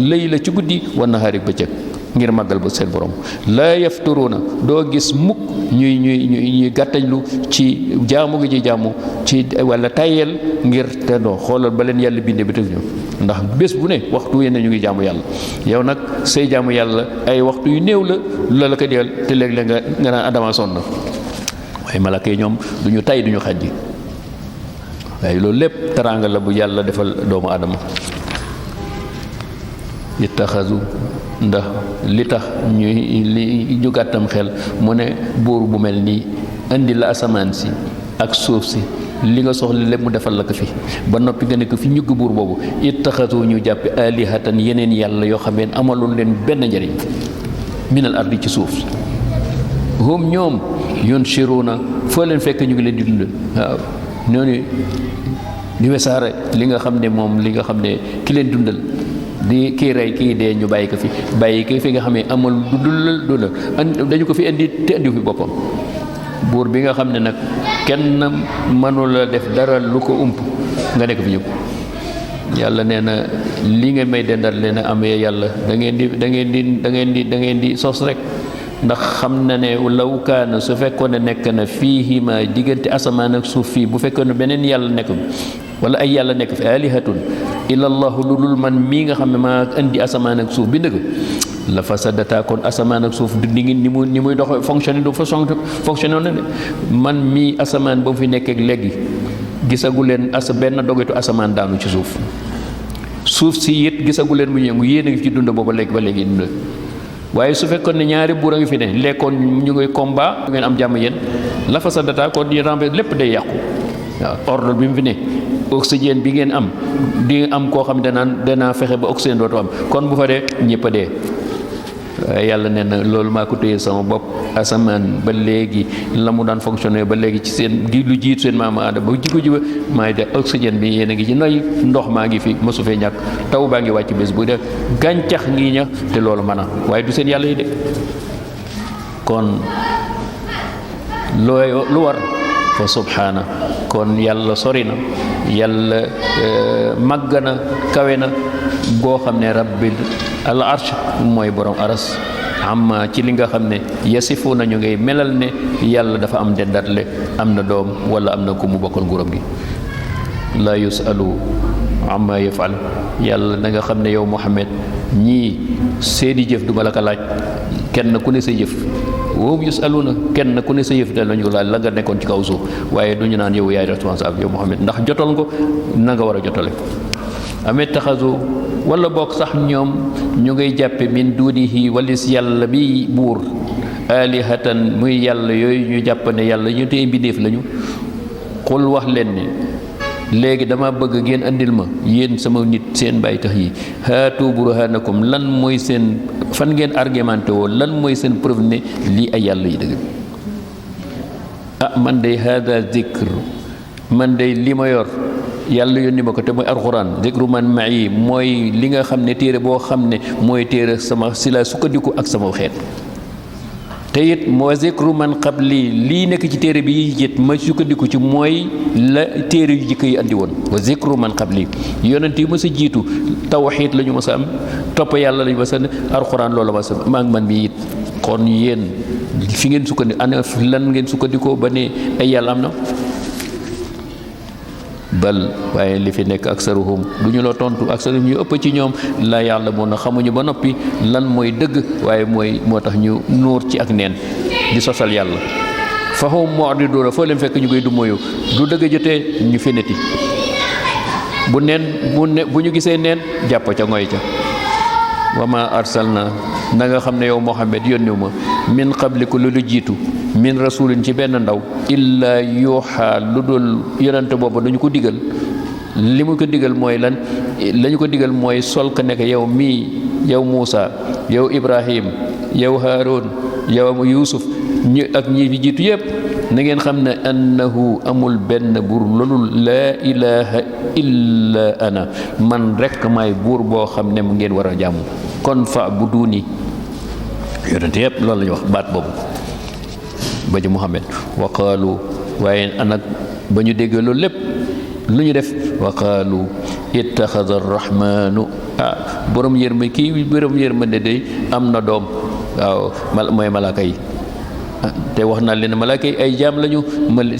layla ci guddi wa nahaari bëccëg ngir màggal ba seen borom la yafturuna doo gis mukk ñuy gàttañlu ci jaamu gi ci jaamu ci wala tayel ngir te doo xoolal ba leen yàlla binde bi tëg ñu ndax bés bu ne waxtu yene ñu ngi jaamu yàlla yow nag say jaamu yàlla ay waxtu yu néew la ko digal te léeg-léeg nga naan adama sonn na waaye malaka yi ñoom du ñu tay du ñu xajji waaye loolu lépp teraanga la bu yàlla defal doomu adama ittaxasu ndax li tax ñu gàttam xel mu ne buur bu mel nii indi la asamaan si ak suuf si li nga soxla lépp mu defal la ko fi ba noppi nga ne ko fi ñugg buur boobu ittaxasu ñu jàppe alihatan yeneen yàlla yoo xam ne amalul leen benn njëriñ minal ardi ci suuf hum ñoom yunshiruna foo leen fekk ñu ngi leen di dund waaw ñooñu di wesaare li nga xam ne moom li nga xam ne ki leen dundal di kii rey kii dee ñu bàyyi ko fi bàyyi ko fi nga xam ne amul du dañu ko fi indi te indi fi boppam buur bi nga xam ne nag kenn mënula def dara lu ko ump nga nekk fi ñëpp yàlla nee na li ngeen may dendal leen a amee yàlla da ngeen di sos rek ndax xam na ne law kaana su fekkoon ne nekk na fiihima diggante asamaan ak suuf fii bu fekkoon ne beneen yàlla nekk wala ay yàlla nekk fi alihatun illallahu lu dul man mii nga xam ne maa indi asamaan ak suuf bind ko la fasadata kon asamaan ak suuf di ngi ni muy dox fonctionné du façon fonctionné na de man mii asamaan ba mu fi nekk ak léegi gisagu leen benn dogetu asamaan daanu ci suuf si it gisagu leen mu yëngu yéen a ngi ci dund booba léegi ba léegi dund waaye su fekkoon ne ñaari buur a ngi fi ne lekkoon ñu ngi combat ngeen am jàmm yéen la fasadata kon di rembe lépp day yàqu waaw ordre bi mu fi ne oxygène bi ngeen am di am koo xam danaa fexe ba oxygène dootu am kon bu fa dee ñëpp a dee waaye yàlla nee na loolu maa ko téye sama bopp asamaan ba léegi la mu daan fonctionné ba léegi ci seen lu jiitu seen maama Aadama ba jikko ji ba maay de oxygène bi yéen a ngi ci noy ndox maa ngi fi mosu fee ñàkk taw baa ngi wàcc bés bu def gàncax ngi ña te loolu mën a waaye du seen yàlla yi de kon lu war fa subhaana kon yàlla sori na yàlla màgg na kawe na boo xam ne rabbil al arsh mooy borom aras amma ci li nga xam ne yasifu nañu ngay melal ne yàlla dafa am dendatle am na doom wala am na ku mu bokkal nguuram gi la yusalu amma yafal yàlla na nga xam ne yow Muhammad ñii seeni jëf du ma la ko laaj kenn ku ne sa jëf woowu yusaluna kenn ku ne sa yëf dal nañu ko laaj la nga nekkoon ci kaw suuf waaye du ñu naan yow yaay responsable yow Muhammad ndax jotal nga na nga war a jotale amee taxasu wala bokk sax ñoom ñu ngay jàppe min dunihi walis yàlla bi buur alihatan muy yàlla yooyu ñu jàpp ne yàlla ñu tey mbindeef lañu xul wax leen ne léegi dama bëgg ngeen andil ma yéen sama nit seen bàyyi tax yi haatu burhanakum lan mooy seen fan ngeen argumenté woo lan mooy seen preuve ne lii ay yàlla yi dëgg man day hada zikr man day li ma yor yàlla yónni ma ko te mooy alxuraan zikru man ma'i mooy li nga xam ne téere boo xam ne mooy téere sama si la sukkandiku ak sama xeet te it moo zikru man qabli lii nekk ci téere bi yi it ma sukkandiku ci mooy la téere yu jëkk yi andi woon wa zikru man qabli yonent yi ma sa jiitu tawxiid la ñu ma sa am topp yàlla la ñu ma sa alxuraan loolu ma sa maa ngi man bi it kon yéen fi ngeen sukkandiku ana lan ngeen sukkandikoo ba ne ay yàlla am na bal waaye li fi nekk aksaruhum du ñu la tontu aksaruhum ñu ëpp ci ñoom la yàlla moo na xamuñu ba noppi lan mooy dëgg waaye moo tax ñu nuur ci ak neen di sosal yàlla fahum mu'riduna foo leen fekk ñu koy du moyu du dëgg jotee ñu feneti bu ñu gisee neen jàpp ca ngoy ca wa ma arsalna na nga xam ne yow Muhammad yónniw ma min qabliku lu jiitu min rasulin ci benn ndaw illa yuuxa lu dul yonente boobu dañu ko digal li mu ko digal mooy lan lañu ko digal mooy sol ko nekk yow mii yow Muusa yow Ibrahim yow Haarun yow Yuusuf ak ñi fi jiitu yépp na ngeen xam ne annahu amul benn buur loolu laa ilaha illa ana man rekk may buur boo xam ne mu ngeen war a jaamu kon fa bu duuni yonente yépp loolu la ñu wax baat boobu ba ci Muhammad wa qaalu waaye anak ba ñu déggee loolu lépp lu ñu def wa qaalu ittaxada arrahmanu borom yërmande day am na doom waaw mooy malaaka yi te wax naa leen malaaka yi ay jaam lañu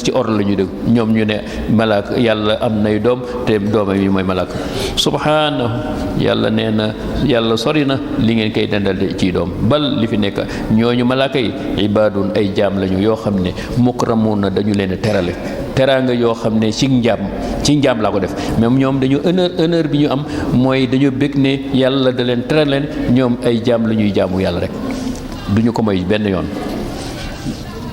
ci ordre la ñu dégg ñoom ñu ne malaaka yàlla am nay doom te doomam yi mooy malaaka subhaanahu yàlla nee na yàlla sori na li ngeen koy dendal ci doom bal li fi nekk ñooñu malaaka yi ibaadun ay jaam lañu yoo xam ne mukramuuna dañu leen terale teraanga yoo xam ne ci njaam laa ko def même ñoom dañu honneur bi ñu am mooy dañu bëgg ne yàlla da leen teral leen ñoom ay jaam la ñuy jaamu yàlla rek duñu ko moy benn yoon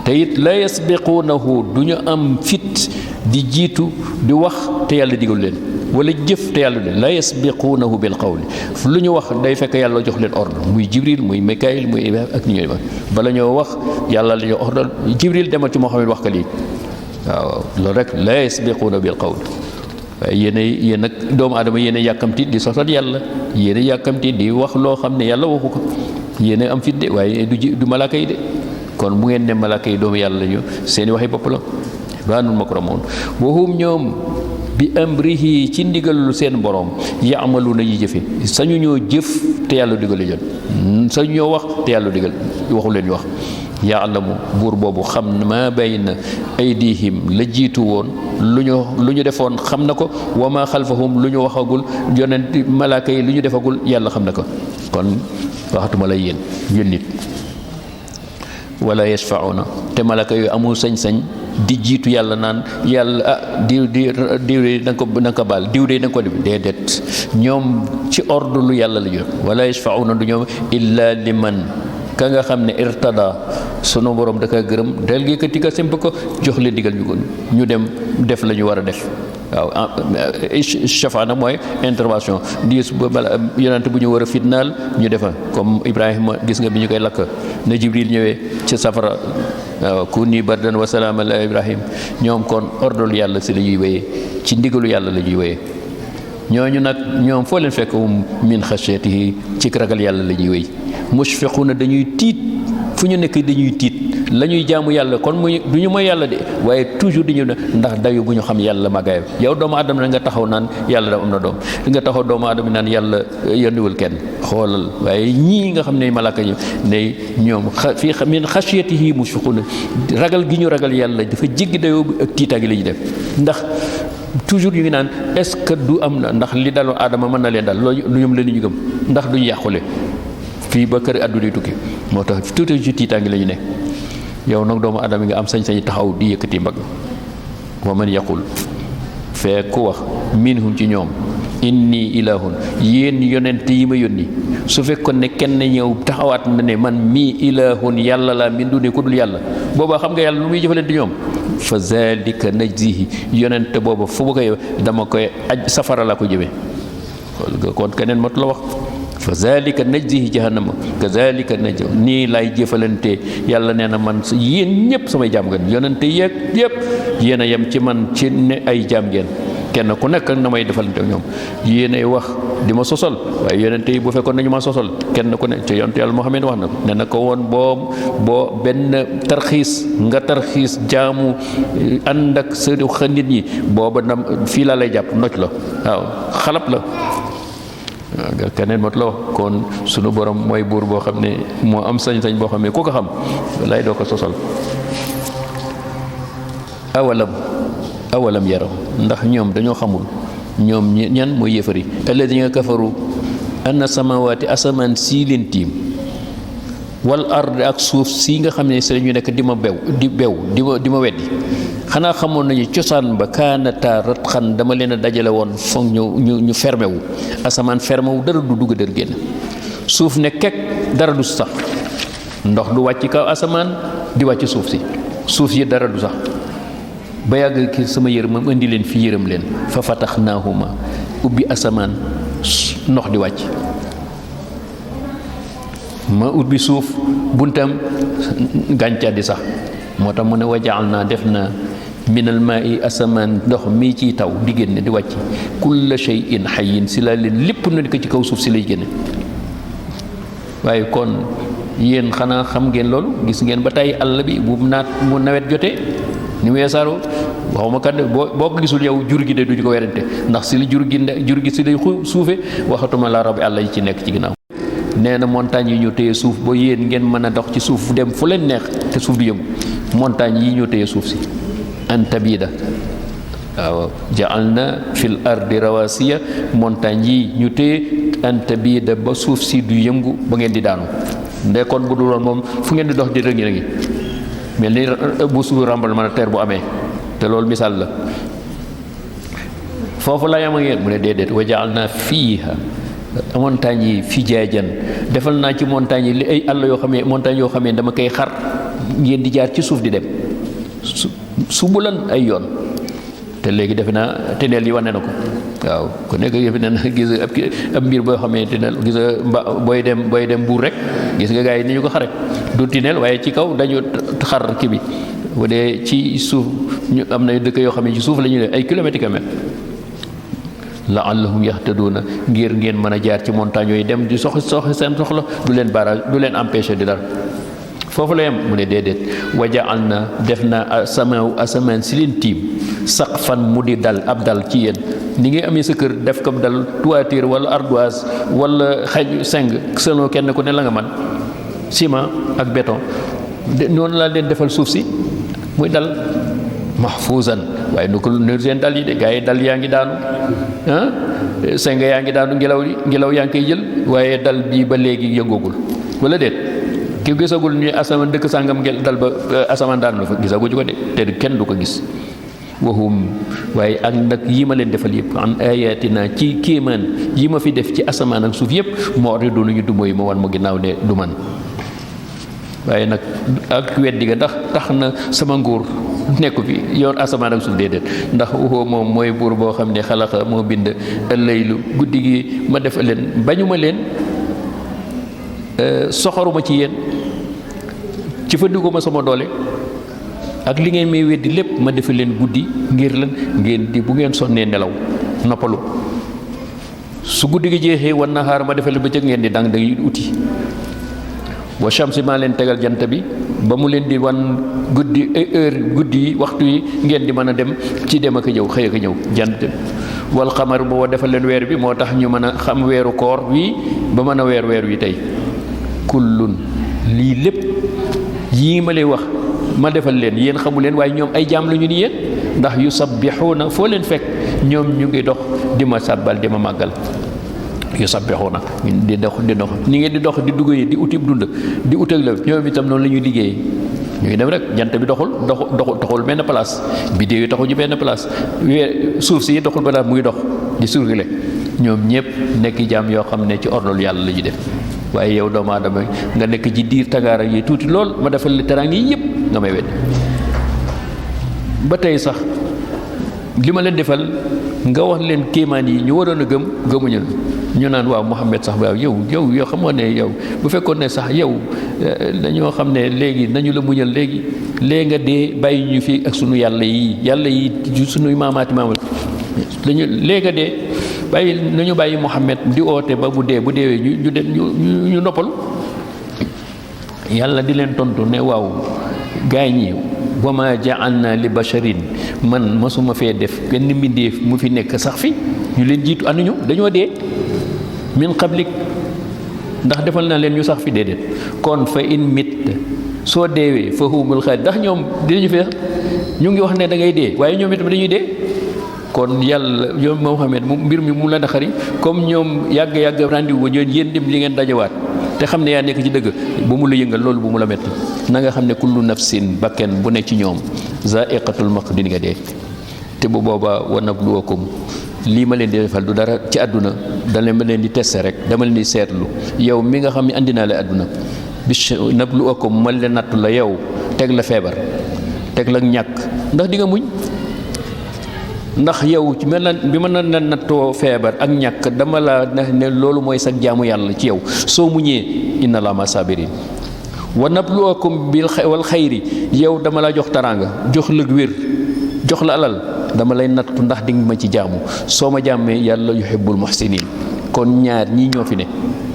te it la yasbiquunahu du ñu am fit di jiitu di wax te yàlla digal leen wala jëf te yàlla leen la yasbiquunahu bil qawli lu ñu wax day fekk yàlla jox leen ordre muy Jibril muy Mikaayil muy ak ni ñooy wax bala ñoo wax yàlla la ñu ordre Jibril demal ci Muhammad wax ka lii waaw loolu rek la yasbiquuna bil qawli waaye yéen nag doomu aadama yéen a yàkkamti di sosal yàlla, yéen a yàkkamti di wax loo xam ne yàlla waxu ko, yéen a am fit de waaye du malaaka yi de. kon bu ngeen ne malaaka yi doomu yàlla lañu seeni waxi bopp la. ibaadun mukramuun wa hum ñoom bi amrihi ci ndigalul seen borom yaamaluuna yi jëfe sañu ñoo jëf te yàlla digal jot, sañu ñoo wax te yàlla digal waxu leen ñu wax. yaalamu buur boobu xam ma bayna aydihim la jiitu woon lu ñu defoon xam na ko, wa ma xalfahum lu ñu waxagul yonent malaaka yi lu ñu defagul yàlla xam na ko. kon waxatuma la yéen nit. wala yashfauna te malaaka yooyu amul sañ-sañ di jiitu yàlla naan yàlla diw de na ko baal, diw de na ko def déedéet. ñoom ci ordre lu yàlla la jot. wala yashfauna du ñoom illa liman ka nga xam ne irtada sunu borom da ka gërëm del gi ka tika simp ko jox leen digal ñu dem def la ñu war a def. waaw shafaana mooy intervention diis bala yonent bu ñu war a fitnaal ñu defa comme Ibrahima gis nga bi ñu koy lakk na Jibril ñëwee ci safara waaw kuni bardan wa salaam ala Ibrahim. ñoom kon ordre yàlla si la ñuy wéyee, ci ndigalu yàlla la ñuy wéyee. ñooñu nag ñoom foo leen fekk min xashyatihi ci ragal yàlla la ñuy wéy. mushfiquna dañuy tiit fu ñu nekk dañuy tiit la ñuy jaamu yàlla kon muy du ñu mooy yàlla de waaye toujours di ñu ndax dayu bu ñu xam yàlla màggaayam. yow doomu aadama na nga taxaw naan yàlla da am na doom, nga taxaw doomu aadama naan yàlla yónniwul kenn xoolal. waaye ñii nga xam ne malaaka ñu ne ñoom fii min xasiyatihi mushfiquna ragal gi ñu ragal yàlla dafa jéggi dayoo ak tiitaangi la ñuy def. ndax toujours ñu ngi naan est-ce que du am na ndax li daloon aadama mën na leen dal loolu ñoom la ñu gëm ndax duñu yàqule fii ba kër àdduna tukki. moo tax tuuti ci tiitaangi la ñu ne. yow nag doomu aadama nga am sañ-sañ taxaw di yëkkati mbagg. wa man yaqul fee ku wax minhum ci ñoom inni ilahun yéen yonent yi ma yónni su fekkoon ne kenn ñëw taxawaat na ne man mii ilahun yàlla laa min duni ku dul yàlla boobaa xam nga yàlla lu muy jëfalante ñoom. fa zalika najzihi yonent booba fu ma koy dama koy aj safara laa ko jëmee kon keneen mot la wax. fa zalika najzihi jahannama kazalika najzi nii lay jëfalante yàlla nee na man yéen ñëpp samay jaam ngeen yonente yeeg yëpp yéen a yem ci man ci ne ay jaam ngeen kenn ku nekk na may defalante ñoom yéen ay wax di ma sosal waaye yonente yi bu fekkoon nañu ma sosal kenn ku ne ci yonente yàlla Muhammad wax na ko nee na ko woon boo benn tarxiis nga tarxiis jaamu ànd ak sa nit ñi booba ndam fii laa lay jàpp noj la waaw xalab la. waaw keneen mot la wax kon sunu borom mooy buur boo xam ne moo am sañ-sañ boo xam ne ku ko xam lay doo ko sosal. awalam yaraw ndax ñoom dañoo xamul ñoom ñan mooy yéefari alladina kafaru anna samawaati asamaan sii leen tiim wal ard ak suuf si nga xam ne si lañu nekk di ma weddi xanaa xamoon nañu cosaan ba kaanata ratxan dama leen a dajale woon foog ñu fermé wu asamaan fermé wu dara du dugg dër génn suuf ne kekk dara du sax ndox du wàcc kaw asamaan di wàcc suuf yi dara du sax ba yàgg ki sama yërëm indi leen fi yërëm leen fa fataxnaahuma ubbi asamaan ndox di wàcc ma ubbi suuf buntam gàncax di sax moo tax mu ne wajaal naa def na minal maa i asamaan ndox mii ciy taw di génne di wàcc kulla shay'in hayyin si laa leen lépp na di ko ci kaw suuf si lay génne. waaye kon yéen xanaa xam ngeen loolu gis ngeen ba tey àll bi bu nawet jotee ni mu weesaaroo waxuma kat boo ko gisul yow jur gi de duñu ko werante ndax si li jur gi si lay suufe waxatuma la rab àll yi ci nekk ci ginnaaw. nee na montagne yi ñoo téye suuf ba yéen ngeen mën a dox ci suuf dem fu leen neex te suuf di yëngu montagne yi ñoo téye suuf si an tabida waaw ja'alna fil ardi rawasiya montagne yi ñu téye an tabida ba suuf si du yëngu ba ngeen di daanu ndee kon bu dul woon moom fu ngeen di dox di rëngi mel ni bu suuf tremblement de terre bu amee te loolu misaal la foofu la yam ak yéen mu ne déedéet wa ja'alna fiiha montagne yi fijaajan defal naa ci montagne yi li ay àll yoo xam ne montagne yoo xam ne dama koy xar ngeen di jaar ci suuf di dem subulan ay yoon te léegi defe naa teneel yi wane na ko waaw ku nekk yëfi ne na gis ab mbir boo xam ne teneel gis nga booy dem buur rek gis nga gars yi ni ñu ko xare du tineel waaye ci kaw dañu xar kii bi bu dee ci suuf ñu am na dëkk yoo xam ne ci suuf la ñu ne ay kilomètres la'allahum yahtaduuna ngir ngeen mën a jaar ci montagne yooyu dem di soxla seen soxla du leen barrage du leen empêcher di dara foofu la yem mu ne déedéet wajaal na def na asamaan si leen tiim saqfan mu di dal ab dal ci yéen ni ngay amee sa kër def ko dal toiture wala ardoise wala xaj seng selon kenn ku ne la nga man ciment ak béton noonu laa leen defal suuf si muy dal mahfuzan waaye nu ko nu seen dal yi de gaa yi dal yaa ngi daanu seng yaa ngi daanu ngelaw yaa ngi koy jël waaye dal bii ba léegi yëngoogul wala déet ki gisagul ñu asamaan dëkk sàngam ngel dal ba asamaan daanu la fa gisaguñu ko de te kenn du ko gis waxum waaye ak nag yi ma leen defal yëpp an ayatina ci kéemaan yi ma fi def ci asamaan ak suuf yëpp moo ri doonu ñu du mooy ma wan mu ginnaaw ne du man waaye nag ak weddi ga ndax tax na sama nguur nekku fi yor asamaan ak suuf déedéet ndax waxoo moom mooy buur boo xam ne xalaqa moo bind laylu guddi gi ma def leen bañuma leen soxoruma ci yéen ci fa diguma sama doole ak li ngeen may weddi lépp ma defe leen guddi ngir lan ngeen di bu ngeen sonnee nelaw noppalu su guddi gi jeexee wan nahaar ma defe leen bëccëg ngeen di dang dangay uti wa shamsi maa leen tegal jant bi ba mu leen di wan guddi heure guddi yi waxtu yi ngeen di mën a dem ci dem ak ñëw xëy ak ñëw jant wal xamar boo defal leen weer bi moo tax ñu mën a xam weeru koor wi ba mën a weer wi tey kullun lii lépp yii ma lay wax ma defal leen yéen xamu leen waaye ñoom ay jaam la ñu ni yéen ndax yusabbixuuna foo leen fekk ñoom ñu ngi dox di ma sàbbal di ma màggal yusabbixuuna di dox ni ngeen di dox di dugg yi di uti dund di utal la ñoom itam noonu la ñuy liggéey ñu ngi dem rek jant bi doxul benn place bidéew yi taxul ñu benn place suuf si doxul ba daal muy dox di circuler ñoom ñëpp nekk jaam yoo xam ne ci ordol yàlla la ñu def waaye yow doomu aadama nga nekk ci diir tagaara yi tuuti lool ma defal li teraanga yi yëpp nga may wedd ba tey sax li ma leen defal nga wax leen kéemaan yi ñu waroon a gëmuñu ñu naan waaw Muhammad sax waaw yow xamoo ne yow bu fekkoon ne sax yow dañoo xam ne léegi nañu la muñal léegi nga dee bàyyi ñu fii ak sunu yàlla yi sunuy maamaati dañu léegi nga dee nañu bàyyi Muhammad di oote ba bu deewee ñu dem ñu noppal yàlla di leen tontu ne waaw gaay ñi wa ma ja'alna li basharin man masuma fee def benn mbindeef mu fi nekk sax fi ñu leen jiitu anuñu dañoo dee min qablik ndax defal naa leen ñu sax fi déedéet kon fa in mit soo deewee fa humul xaaliduun ndax ñoom dinañu fee ñu ngi wax ne da ngay dee waaye ñoom itam dañuy dee kon yàlla yow Muhammad mbir mi mu la naxari comme ñoom yàgg rendez-vous ñoon yéen dem li ngeen dajawaat te xam ne yaa nekk ci dëgg bu mu la yëngal loolu bu mu la metti na nga xam ne kullu nafsin bakken bu nekk ci ñoom zaiqatul mawt di nga dee te bu boobaa wa nabluwakum lii ma leen di defal du dara ci àdduna dama leen di tester rek dama leen di seetlu yow mi nga xam ne andi naa la àdduna bis nabluwakum ma leen nattu la yow teg la feebar teg la ñàkk ndax di nga muñ ndax yow ci bi ma na nattoo feebar ak ñàkk dama la ne loolu mooy sag jaamu yàlla ci yow soo muñee inna laa ma sabirin wa nabluwakum wal xayri yow dama la jox taraanga jox la wér jox la alal dama lay nattu ndax di nga ma ci jaamu soo ma jàmmee yàlla yuhibbul muhsinin kon ñaar ñii ñoo fi ne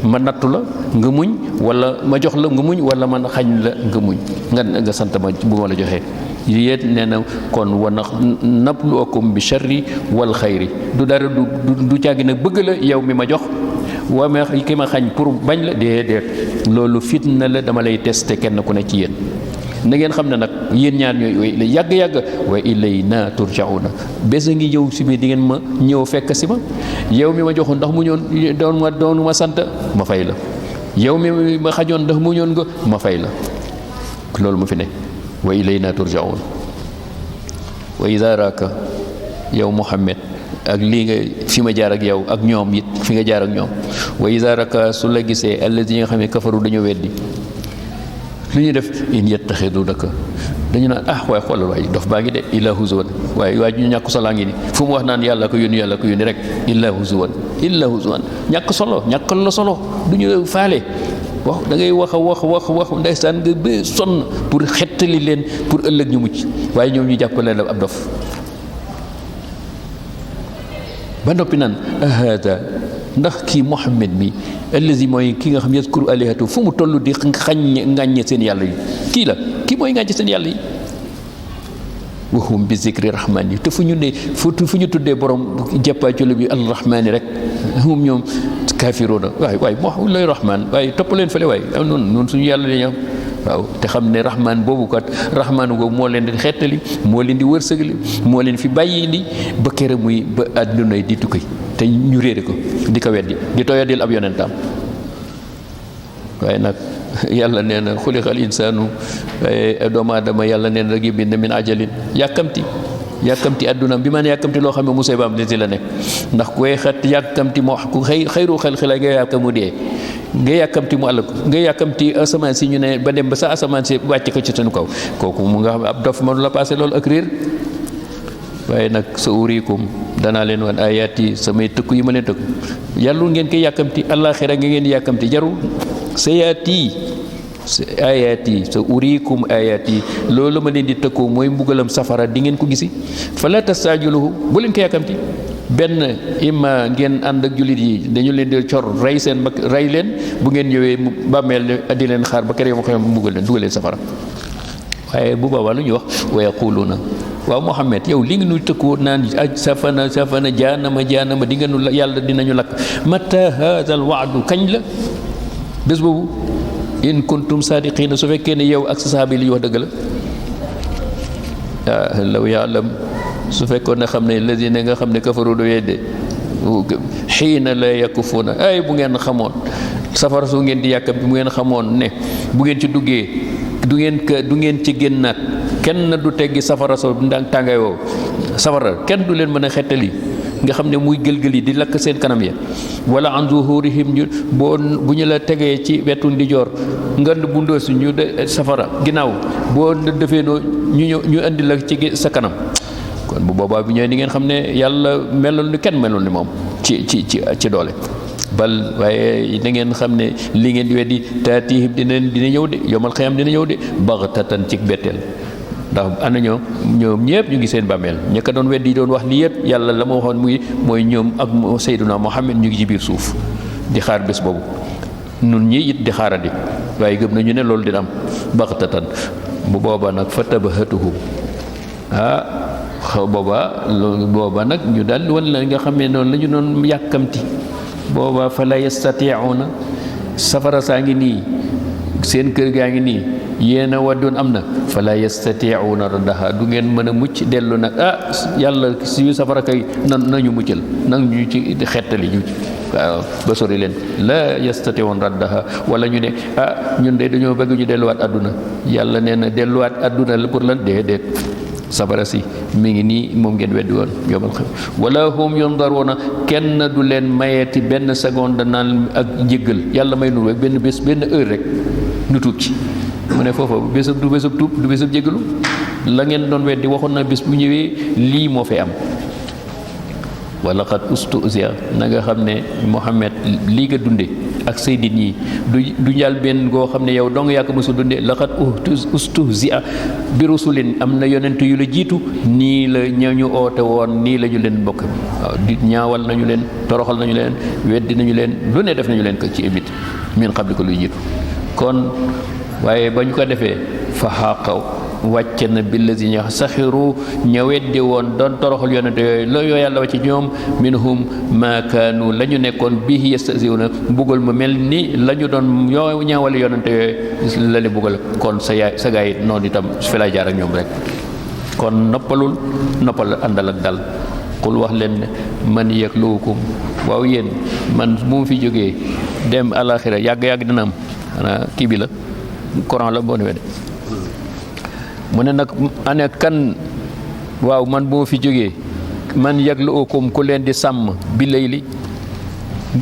ma nattu la nga muñ wala ma jox la nga muñ wala man xañ la nga muñ nga sant ma bu ma la joxee yéet nee na kon wa nabluwakum bi sharri wal xayri du dara du càggi nag bëgg la yow mi ma jox wa ma ki ma xañ pour bañ la déedéet loolu fitna la dama lay testé kenn ku ne ci yéen na ngeen xam ne nag yéen ñaar ñooy yàgg-yàgg wa ilayna turjauna bés a ngi ñëw si biir di ngeen ma ñëw fekk si ma yow mi ma joxoon ndax mu ñoon doonu ma sant ma fay la yow mi ma xajoon ndax mu ñoon nga ma fay la loolu mu fi ne wa ilayna turjaun wa ida raka yow Muhammad ak lii nga fi ma jaar ak yow ak ñoom it fi nga jaar ak ñoom wa ida raka su la gisee allazi nga xam ne kafaru dañoo weddi lu ñu def in yattaxidu daka dañu naan waaye xoolal waaye dof baa ngi de illa huzuwan waaye ñu ñàkk solaa ngi ni fu mu wax naan yàlla ko yónni rek illa huzuwan ñàkk la solo du ñu faale wax da ngay wax ndeysaan nga ba sonn pour xettali leen pour ëllëg ñu mucc waaye ñoom ñu jàppale la ab dof ba noppi naan hada ndax kii Muhammad mi allazi mooy ki nga xam yaskuru alihatu fu mu toll di ngàññe seen yàlla yi kii mooy ngàññe seen yàlla yi waxum bi zikri rahmaan yi te fu ñu ne fu ñu tuddee borom jàppaacolo bi alrahmaani rek moom ñoom kaafiroona waay moo lay rahmaan waaye topp leen fële waay noonu suñu yàlla la ñu am waaw te xam ne rahmaan boobu kat rahmaan boobu moo leen di xettali moo leen di wërsëgali moo leen fi bàyyi ni ba kere muy ba àdduna di tukki te ñu réere ko di ko weddi di tooyadil ab yonentam waaye nag yàlla nee na xuliqal insaanu doomu aadama yàlla nee na rek bind min ajalin yàkkamti àdduna bi man yàkkamti loo xam ne musibaam di la nekk ndax koy xat yàkkamti moo ku xayru xel nga yàkkam mu dee nga yàkkamti mu àll nga yàkkamti asamaan si ñu ne ba dem ba sa asamaan si wàcc ko ci suñu kaw kooku mu nga xam ab dof mënu la passé loolu ak réer waaye nag sa uriikum danaa leen wan ayaat yi samay tëkku yi ma leen tëkku yàlla ngeen koy yàkkamti àllaaxira nga ngeen yàkkamti jarul ayaat yi sa uriikum ayaat yi loolu ma leen di tëkkoo mooy mbugalam safara di ngeen ko gisi fala tastaajiluhu bu leen ko yàkkamti benn imma ngeen ànd ak jullit yi dañu leen di cor rey leen bu ngeen ñëwee bàmmeel di leen xaar ba kere ma xam mbugal leen dugal leen safara waaye bu boobaa lu ñuy wax wa yaquluuna waaw Muhammad yow li nga nu tëkkoo naan safana jaanama di nga nu yàlla dinañu lakk mata haazal waadu kañ la bés boobu in kuntum saadiqiina su fekkee ne yow ak sa sahaaba yi li ñu wax dëgg la law yaalam su fekkoon ne xam ne lazina nga xam ne kafaru do wedde xiina la yakufuuna ay bu ngeen xamoon safara su ngeen di yàkkam bi bu ngeen xamoon ne bu ngeen ci duggee du ngeen ci génnaat kenn du teggi safara so tàngaay woowu safara kenn du leen mën a xettali nga xam ne muy gëlgël yi di lakk seen kanam ya wala an zuhurihim ñu bu ñu la tegee ci wetu ndijoor nga bu ndóos ñu de safara ginnaaw boo defee noo ñu indi la ci sa kanam kon bu boobaa bi ñooy di ngeen xam ne yàlla melul ni kenn melul ni moom ci doole bal waaye da ngeen xam ne li ngeen di weddi taatihim dina ñëw de yomal xiyam dina ñëw de baxtatan ci betteel ndax ana ñoom ñëpp ñu ngi seen bàmmeel ña ko doon weddi doon wax lii yëpp yàlla la ma waxoon mooy ñoom ak Seydina Muhammad ñu ngi ci biir suuf di xaar bés boobu nun ñi it di xaarandi waaye gëm nañu ne loolu dina am baxtatan bu booba nag fa tabahatuhu booba nag ñu daal wan la nga xam ne noonu la ñu doon yàkkamti booba fa la yastatiuuna safara saa ngi nii seen kër gaa ngi nii yéen a waddoon am na fala yastatiuuna raddaha du ngeen mën a mucc dellu nag yàlla si safara kay nañu muccal nag ñu ci xettali ñu waaw ba sori leen la yastatiuun raddaha wala ñu ne ñun de dañoo bëgg ñu delluwaat àdduna yàlla nee na delluwaat àdduna la pour lan déedéet safara si mi ngi nii moom ngeen weddi woon yomal xam wala hum yundaruuna kenn du leen mayeeti benn seconde naan ak njéggal yàlla may nu rek benn bés benn heure rek nu tuub ci mu ne foofa bésab du bésab tuub du bésab jéggalu la ngeen doon weddi waxoon na bés bu ñëwee lii moo fay am wala xat ustusia na nga xam ne Muhammad lii nga dunde ak say nit ñi du njàl benn goo xam ne yow dong yaa ko mësul dunde la xat ustusia bi rusulin am na yonent yu la jiitu nii la ñu oote woon nii la ñu leen bokk waaw di ñaawal nañu leen toroxal nañu leen weddi nañu leen lu ne def nañu leen ko ci évite min xam li ko luy jiitu kon waaye ba ñu ko defee fa xaqaw wàcce na billazi ña saxiru ña weddi woon doon toroxal yonente yooyu la yoo yàlla wàcce ñoom minhum ma kaanu la ñu nekkoon bihi yastasiuna mbugal ma mel ni la ñu doon yoo ñaawale yonente yooyu la leen mbugal kon sa gaa yi noonu itam fi lay jaar ak ñoom rek kon noppal àndal ak dal xul wax leen ne man yatluukum waaw yéen man bu mu fi jógee dem alaxira yàgg dina am xanaa kii bi la Coran la boo demee de mu ne nag ane kan waaw man bu ma fi jógee man yatluukum ku leen di sàmm bi layli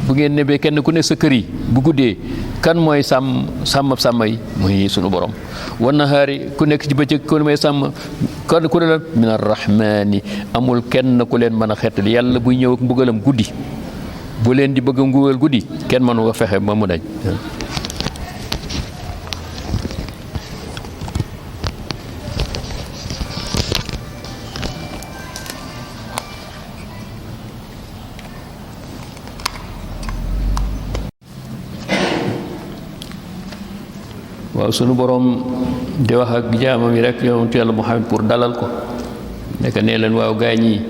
bu ngeen nebee kenn ku ne sa kër yi bu guddee kan mooy sàmm yi muy sunu borom wa nahaari ku nekk ci bëccëg ku ne mooy sàmm kan ku ne la min arrahmaani amul kenn ku leen mën a xettali yàlla buy ñëw ak mbugalam guddi bu leen di bëgg a mbugal guddi kenn mënu ko fexe ba mu dañ waaw sunu borom di wax ak jaamam yi rek yonentu Yàlla Muhammad pour dalal ko nekk nee leen waaw gaa ñi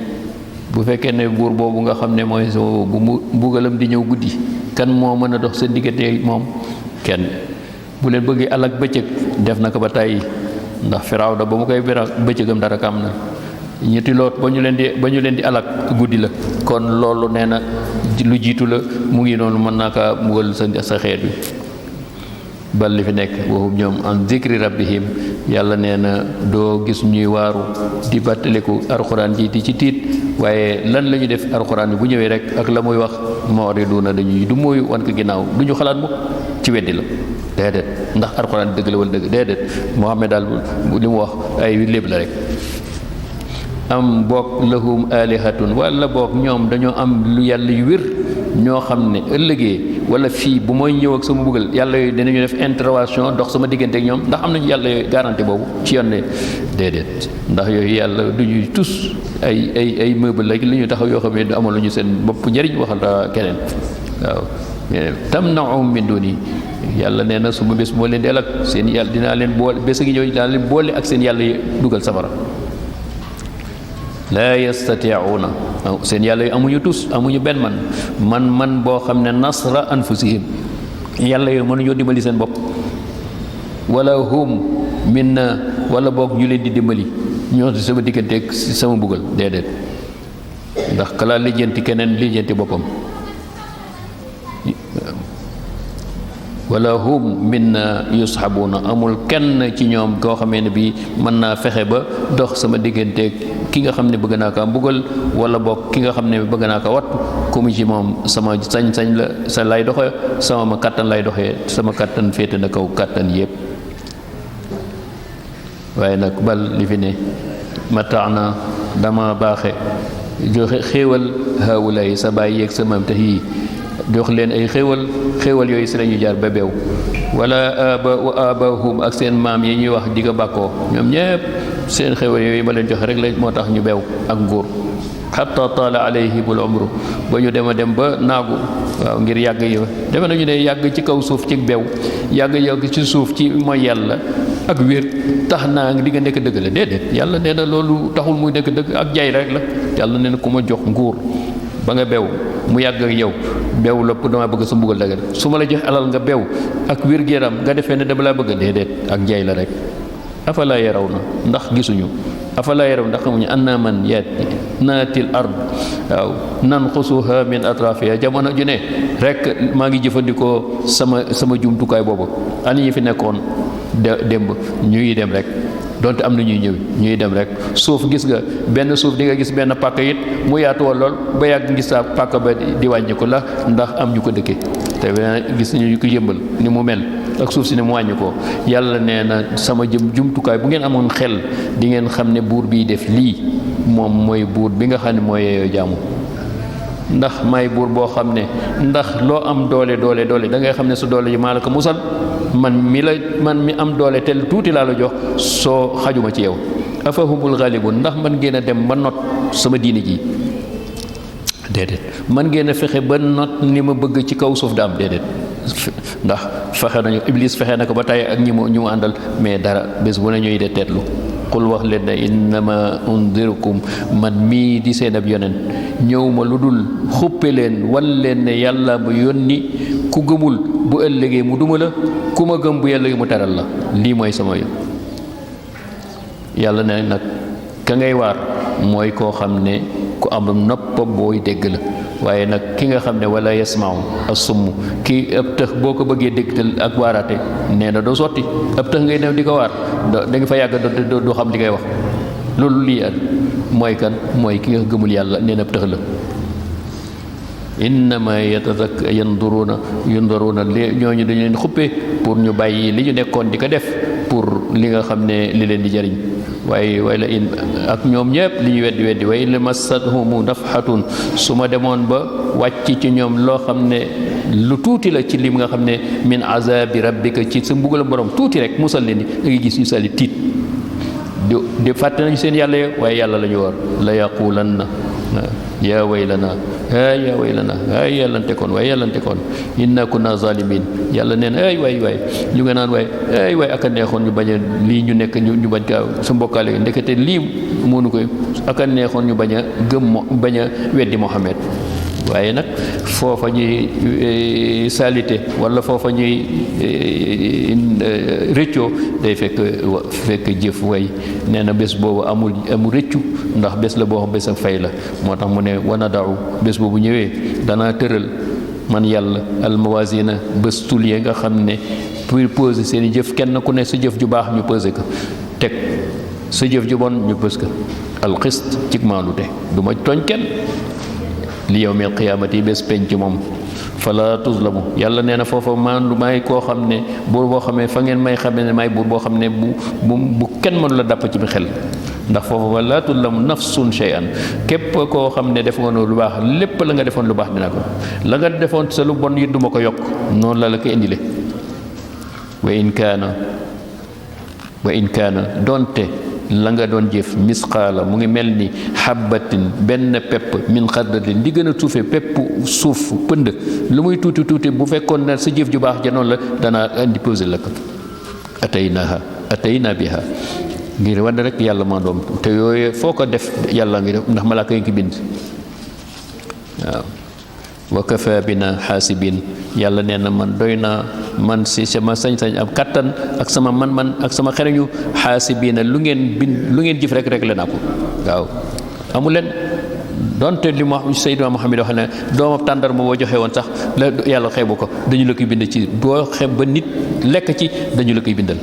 bu fekkee ne buur boobu nga xam ne mooy so bu mbugalam di ñëw guddi kan moo mën a dox sa diggante moom kenn bu leen bëggee alak bëccëg def na ko ba tàyyi ndax Firawna ba mu koy bira bëccëgam dara kam na ñetti loot ba ñu leen di alak guddi la kon loolu nee na lu jiitu la mu ngi noonu mën naa kaa mbugal sa xeet bi bal li fi nekk waxum ñoom an zikri rabbihim yàlla nee na doo gis ñuy waaru di battaliku alxuraan ji di ci tiit waaye lan la ñu def alxuraan bi bu ñëwee rek ak la muy wax mu'riduna dañuy du mooy wan ko ginnaaw du ñu xalaat mukk ci weddi la déedéet ndax alxuraan dëgg la wala dëgg déedéet Muhammad daal li mu wax ay léeb la rek am boog lahum alihatun wala boog ñoom dañoo am lu yàlla yu wér ñoo xam ne ëllëgee wala fii bu mooy ñëw ak sama buggal yàlla yooyu dinañu def intervention dox sama diggante ak ñoom ndax am nañu yàlla yooyu garantie boobu ci yoon ne déedéet ndax yooyu yàlla du ñuy tus ay meuble la li ñu taxaw yoo xam ne amal lu ñu seen bopp njëriñ waxal keneen waaw tamna'uhum min duni yàlla nee na suma bés moo leen di alak seen yàlla dinaa leen boole bés a ngi ñëw dinaa leen boole ak seen yàlla yi dugal safara laa yastati'una seen yàlla yi amuñu tus amuñu benn man boo xam ne nasra anfusihim yàlla yooyu mënuñoo dimbali seen bopp wala hum minna wala boog ñu leen di dimbali ñoo sama digganteeg sama buggal déedéet ndax kala lijjanti keneen lijjanti boppam wala hum minna yushabuna amul kenn ci ñoom koo xamee ne bii mën naa fexe ba dox sama digganteeg ki nga xam ne bëgg naa kaa mbugal wala boog ki nga xam ne bëgg naa ko wattu ku mu ci moom sama sañ-sañ la sa lay doxee sama kàttan lay doxee sama kàttan féete na kaw kàttan yépp waaye nag bal li fi ne ma tax na dama baaxe joxe xéewal haawulay sa bàyyi yeeg sa maam tax yii jox leen ay xéewal yooyu si lañu jaar ba beew wala abahum ak seen maam yi ñuy wax di ko bàkkoo ñoom ñépp seen xéewal yooyu ma leen joxe rek la moo tax ñu beew ak nguur xatta taala alayhimul umru ba ñu dem ba naagu waaw ngir yàgg yi defe nañu ne yàgg ci kaw suuf ci beew yàgg ci suuf ci mooy yàlla ak wér tax naa di nga nekk dëgg la déedéet yàlla nee na loolu taxul muy nekk dëgg ak jaay rek la yàlla nee na ku ma jox nguur ba nga beew mu yàgg ak yow beew la pour dama bëgg sa mbugal dëgg su ma la jox alal nga beew ak wér-gu-yaram nga defee ne dama laa bëgg déedéet ak jaay la rek afala yaraw na ndax gisuñu afala yaraw ndax xamuñu anna man yaati naatil ard waaw nanqusuha min atrafiha jamono ju ne rek maa ngi jëfandikoo sama jumtukaay boobu ani ñi fi nekkoon démb ñuy dem rek donte am na ñuy dem rek suuf gis nga benn suuf di nga gis benn pàkk it mu yaatu woon lool ba yàgg gis sa pàkk ba di wàññi ko la ndax am ñu ko dëkke te gis nañu ko yëmbal ni mu mel ak suuf si ne mu wàññi ko yàlla nee na sama jumtukaay bu ngeen amoon xel di ngeen xam ne buur biy def lii moom mooy buur bi nga xam ne mooy yeeyoo jaamu ndax may buur boo xam ne ndax loo am doole da ngay xam ne sa doole ji maa la ko musal man mi am doole tel tuuti laa la jox soo xajuma ci yow afahumul ghalibun ndax man ngeen a dem ba not sama diine ji déedéet man ngeen a fexe ba not ni ma bëgg ci kaw suuf da am déedéet ndax fexe nañu iblis fexe na ko ba tey ak ñi mu àndal mais dara bés bu ne ñuy de teetlu qul wax leen ne innama undirukum man mii di seen ab yonent ñëw ma lu dul xuppe leen wan leen ne yàlla mu yónni ku gëmul bu ëllëgee mu duma la ku ma gëm bu ëllëgee mu teral la lii mooy sama yoon yàlla ne nag ka ngay waar mooy koo xam ne ku am nopp booy dégg la waaye nag ki nga xam ne wala yasmaaw as-summ kii ab tëx boo ko bëggee dégtal ak waaraate nee na doo sotti ab tëx ngay new di ko waar da nga fa yàgg du xam li ngay wax loolu lii mooy kan mooy ki nga gëmul yàlla nee na ab tëx la innama yundaruuna ñooñu dañu leen xuppe pour ñu bàyyi li ñu nekkoon di ko def pour li nga xam ne li leen di jariñ waaye wala in ak ñoom ñëpp li ñu weddi waaye in massadhumu nafhatun su ma demoon ba wàcc ci ñoom loo xam ne lu tuuti la ci lim nga xam ne min azabi rabbika ci sa mbugal borom tuuti rek musal leen ni da ngay gis ñu sali tiit di fàtte nañu seen yàlla waaye yàlla la ñu war la yaqulanna yaa waylana yaa waylana ay yàllante kon waaye yàllante kon inna kunna zalimin yàlla neen ay waay ñu nga naan waay waay aka neexoon ñu bañ a lii ñu nekk ñu bañ kaa su mbokkaale ndekete lii mënu koy aka neexoon ñu bañ a bañ a weddi Muhammad waaye nag foofa ñuy salité wala foofa ñuy rëccoo day fekk jëf way nee na bés boobu amul rëccu ndax bés la boo xam bés ak fay la moo tax mu ne wana daaw bés boobu ñëwee danaa tëral man yàlla almawasina bés tul yi nga xam ne pour peser seen i jëf kenn ku ne sa jëf ju baax ñu peser ko teg sa jëf ju bon ñu peser ko alxist cig maandute du ma tooñ kenn li yawmil qiyaamati bés penc moom fala tuzlamu yàlla nee na foofa maandu may koo xam ne buur boo xamee fa ngeen may xamee ne may buur boo xam ne bu kenn mënu la dàpp ci bi xel ndax foofa wala tuzlamu nafsun shay'an képp koo xam ne def nga lu baax lépp la nga defoon lu baax dina ko la nga defoon sa lu bon yi duma ko yokk noonu la ko indile wa in kaana donte la nga doon jëf misqaala mu ngi mel ni xabbatin benn pepp min xardalin li gën a suufe pepp suuf pënd lu muy tuuti tuuti bu fekkoon na sa jëf ju baax ja noonu la danaa andi posé la ko atayna biha ngir wane rek yàlla maa doom te yooyu foo ko def yàlla ngi def ndax malaaka yi ngi bind waaw wa kafa bina xaasibin yàlla nee na man doy naa man si sama sañ-sañ am kattan ak sama man-man ak sama xereñu xaasibina lu ngeen jëf rek la naa ko waaw amu leen donte li ma Seydina Muhammad wax ne doomam tàndarma boo joxe woon sax la yàlla xeebu ko dañu la koy bind ci boo xeeb ba nit lekk ci dañu la koy bindal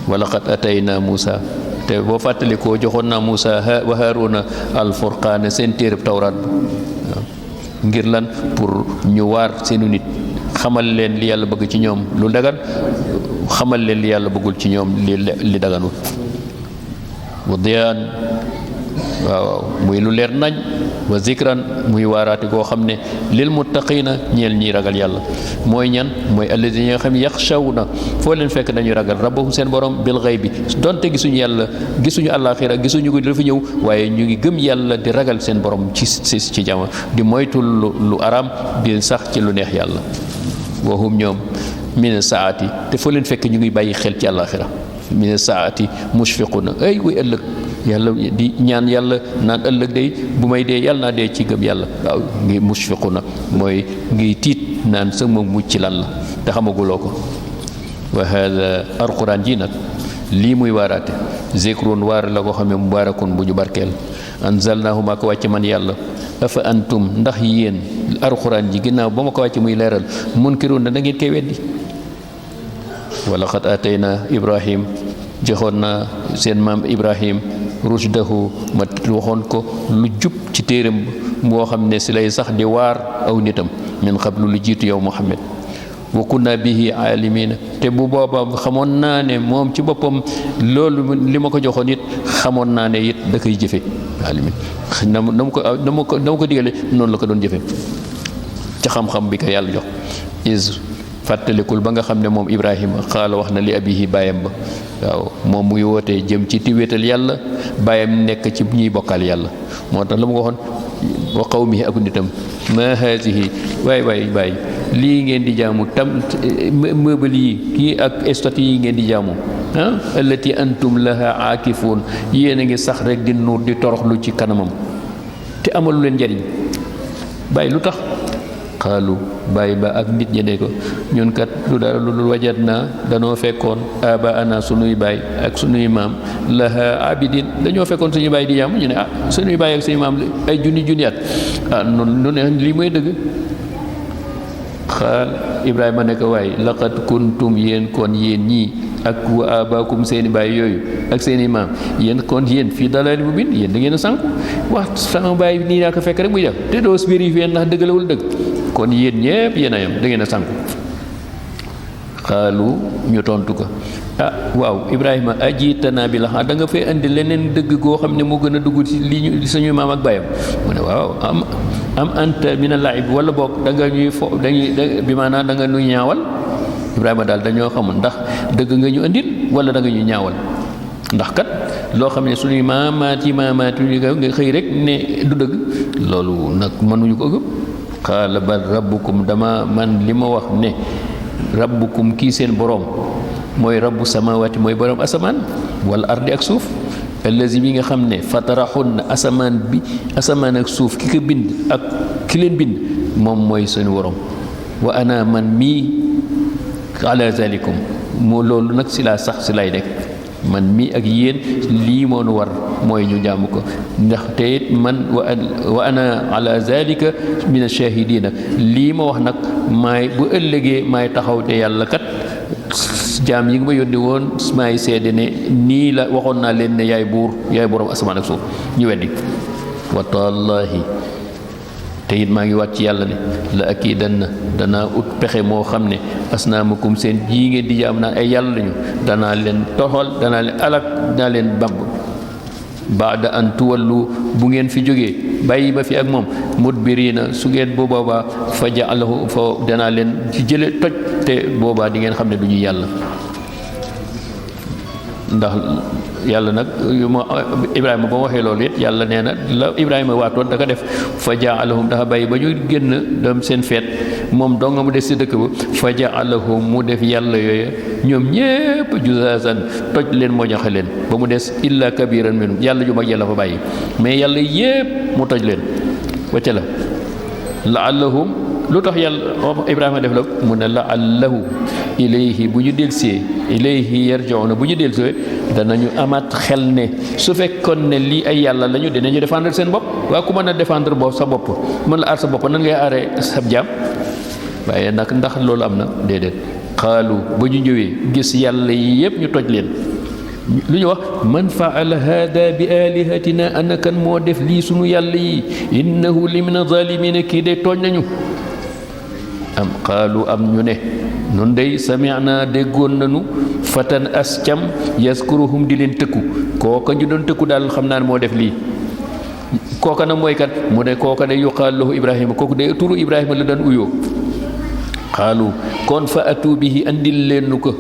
wa laqad atayna Muusa te boo fàttalikoo joxoon naa Muusa wa Haaruna al-Furqaan seen téereb tawraat waaw ngir lan pour ñu waar seenu nit xamal leen li yàlla bëgg ci ñoom lu dagan xamal leen li yàlla bëggul ci ñoom li daganul wa diyaan waaw muy lu leer nañ wa zikran muy waaraate koo xam ne lil muttaqina ñeel ñiy ragal yàlla mooy ñan mooy alladina nga xam ne yaxshawna foo leen fekk dañuy ragal rabbahum seen borom bil ghaybi donte gisuñu yàlla gisuñu àllaaxira gisuñu ko dafa ñëw waaye ñu ngi gëm yàlla di ragal seen borom ci jama di moytu lu araam di sax ci lu neex yàlla wahum ñoom mina saati te foo leen fekk ñu ngi bàyyi xel ci àllaaxira mina saati mushfiquna ay way ëllëg yàlla di ñaan yàlla naan ëllëg day bu may dee yàlla naa dee ci gëm yàlla waaw ngi mushfiquna mooy ngi tiit naan sama mucc ci lan la te xamaguloo ko wa hada alquran ji nag lii muy waaraate zikrun waar la ko xam ne mubarakun bu ñu barkeel anzalnahu maa ko wàcc man yàlla afa antum ndax yéen alquran ji ginnaaw ba ma ko wàcc muy leeral munkirun da ngeen koy weddi wa laqad atayna ibrahim joxoon na seen maam ibrahim rushdahu ma waxoon ko lu jub ci téeram moo xam ne si lay sax di waar aw nitam min qablu lu jiitu yow Muhammad wa kunna bihi aalimina te bu booba xamoon naa ne moom ci boppam loolu li ma ko joxoon it xamoon naa ne it da koy jëfe aalimin na ma ko digale noonu la ko doon jëfe ca xam-xam bi ko yàlla jox is fàttalikul ba nga xam ne moom Ibrahima xaala wax na li abihi baayam ba waaw moom muy wootee jëm ci ti wéetal yàlla baayam nekk ci ñuy bokkal yàlla moo tax la mu waxoon wa qawmihi ak nitam ma haasihi waay lii ngeen di jaamu tam meuble yi kii ak statue yi ngeen di jaamu allati antum laha aakifuun yéen a ngi sax rek di nuur di toroxlu ci kanamam te amalu leen njariñ bàyyi lu tax xaalu bàyyi ba ak nit ñi ne ko ñun kat lu dara lu dul wajat naa danoo fekkoon aba ana sunuy baay ak sunuy maam laha abidin dañoo fekkoon suñuy baay di jaamu ñu ne sunuy baay ak suñuy maam ay junni at noonu ne lii mooy dëgg xaal Ibrahima ne ko waaye laqad kuntum yéen kon yéen ñii ak wa abaakum seeni baay yooyu ak seeni maam yéen kon yéen fii dalal bu bin yéen da ngeen a sànku wax sama baay nii naa ko fekk rek muy def te doo vérifier ndax dëgg la wala dëgg kon yéen ñépp yéen a yam da ngeen a sànku xaalu ñu tontu ko waaw Ibrahima ajiitanaa bi la da nga fee indi leneen dëgg goo xam ne moo gën a dugg ci li ñu suñuy maam ak baayam mu ne waaw am anta mina laib wala boog da nga ñuy fo dañuy bi maanaam da nga ñuy ñaawal Ibrahima daal dañoo xamul ndax dëgg nga ñu indil wala da nga ñuy ñaawal ndax kat loo xam ne suñuy maamaati nga xëy rek ne du dëgg loolu nag mënuñu ko gëm qaala bal rabbukum dama man li ma wax ne rabbukum kii seen boroom mooy rabbu samawati mooy boroom asamaan wal ardi ak suuf allazi bi nga xam ne fatarahun asamaan ak suuf ki ko bind ak ki leen bind moom mooy seen boroom wa ana man mii ala zalikum moo loolu nag si laa sax si lay nekk man mii ak yéen lii moo nu war mooy ñu jaamu ko ndax te it man wa ana ala zalika min ashahidina lii ma wax nag maay bu ëllëgee maay taxaw te yàlla kat jaam yi nga ma yónni woon maay seede ne nii la waxoon naa leen ne yaay buur yaay borom asamaan ak suuf ñu weddi wa tallaahi te it maa ngi waat ci yàlla ne la akiidanna danaa ut pexe moo xam ne asnaamakum seen jii ngeen di jaam naan ay yàlla lañu danaa leen toxal danaa leen alak danaa leen bamb baada an tuwallu bu ngeen fi jógee bàyyi ma fi ak moom mudbiriina su ngeen bu boobaa fa ja'alahu fa danaa leen ci jële toj te boobaa di ngeen xam ne du ñu yàlla ndax yàlla nag Ibrahima ba mu waxee loolu it yàlla nee na la Ibrahima waatoon da ko def fa ja'alahum dafa bàyyi ba ñu génn dem seen feet moom dong mu des ci dëkk ba fa ja'alahum mu def yàlla yooya ñoom ñépp juzazan toj leen moo joxe leen ba mu des illa kabiran minhum yàlla ju mag yàlla fa bàyyi mais yàlla yépp mu toj leen wacca la la'allahum lu tax yàlla Ibrahima def la mu ne la'allahu ilayhi bu ñu delsee ilayhi yarji'una bu ñu delsee danañu amaat xel ne su fekkoon ne lii ay yàlla lañu dinañu défendre seen bopp waa ku mën a défendre sa bopp mën la aar sa bopp nan ngay aaree sab jaam waaye nag ndax loolu am na déedéet xaalu ba ñu ñëwee gis yàlla yi yépp ñu toj leen lu ñu wax man faala hada bi alihatina ana kan moo def lii sunu yàlla yi innahu li min zalimina kii de tooñ nañu am xaalu am ñu ne nun dey sami'na déggoon nañu fatan as cam yaskuruhum di leen tëkku kooka ñu doon tëkku daal xam naa ne moo def lii kooka nag mooy kat mu ne kooka de yuqaal lahu Ibrahima kooku de turu Ibrahima la daan uyoo xaalu kon fa atu bihi andil leen nu ko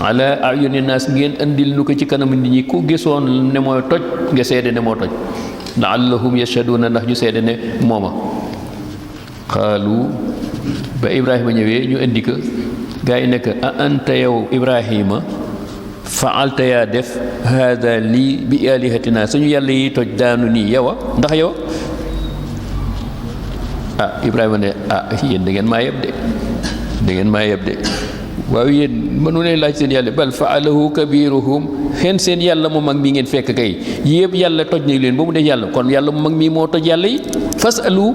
ala ayuni naas ngeen andil nu ko ci kanam nit ñi ku gisoon ne mooy toj nga seede ne moo toj laallahum yashhaduna ndax ñu seede ne mooma xaalu ba Ibrahima ñëwee ñu indi ko gaa yi nekk a anta yow Ibrahima faalta yaa def hada lii bi alihatina suñu yàlla yi toj daanu nii yow ndax yow Ibrahima ne yéen da ngeen maa yeb de waaw yéen mënu leen laaj seen yàlla bal faalahu kabiruhum xeen seen yàlla mu mag mi ngeen fekk kay yëpp yàlla toj nañ leen ba mu def yàlla kon yàlla mu mag mi moo toj yàlla yi fasalu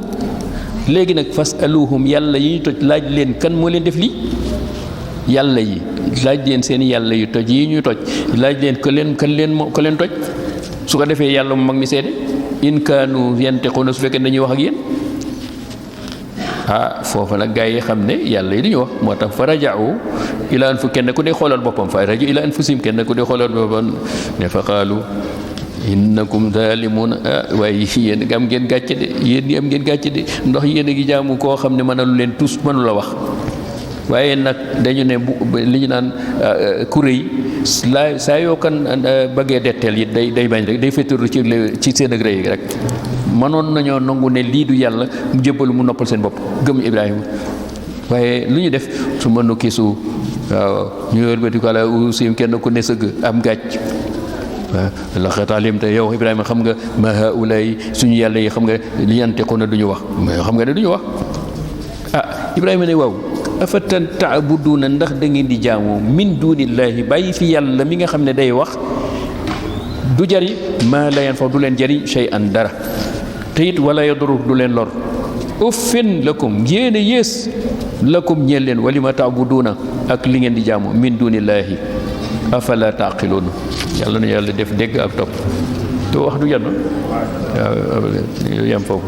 léegi nag fasaluhum yàlla yi ñu toj laaj leen kan moo leen def lii yàlla yi laaj leen seen yàlla yu toj yi ñu toj laaj leen ko leen toj su ko defee yàlla mu mag mi seede in kaanu yantiquna su fekkee dañuy wax ak yéen foofa nag gaa yi xam ne yàlla yi duñu wax moo tax fa raja'u ila anfu kenn ku dee xoolal boppam fa raja'u ila anfusihim kenn ku dee xoolal boppam ne fa qaalu innakum zalimun waaye yéen am ngeen gàcce de yéen ñi am ngeen gàcce de ndox yéen a ngi jaamu koo xam ne mënalu leen tus mënu la wax waaye nag dañu ne li ñu naan kuréy saa yoo kan bëggee detteel it day bañ rek day féttaru ci seen ak rëy rek mënoon nañoo nangu ne lii du yàlla mu jébbalu mu noppal seen bopp gëm Ibrahima waaye lu ñu def su ma nu kiisu waaw ñu wëlbati ko ala usim kenn ku ne sëgg am gàcc waaw la xetaalim te yow Ibrahima xam nga ma haulay suñu yàlla yi xam nga li yantiqu na du ñu wax mais xam nga ne du ñu wax Ibrahima ne waaw afatan taabuduna ndax da ngeen di jaamu min dunillahi bàyyi fi yàlla mi nga xam ne day wax du jari maa la yanfa du leen jari shay'an dara te it wala yaduru du leen lor uffin lakum yéen a yées lakum ñeel leen walima taabuduna ak li ngeen di jaamu min dunillahi afala taqilun yàlla na yàlla def dégg ak topp te wax du yenn waaw yam foofu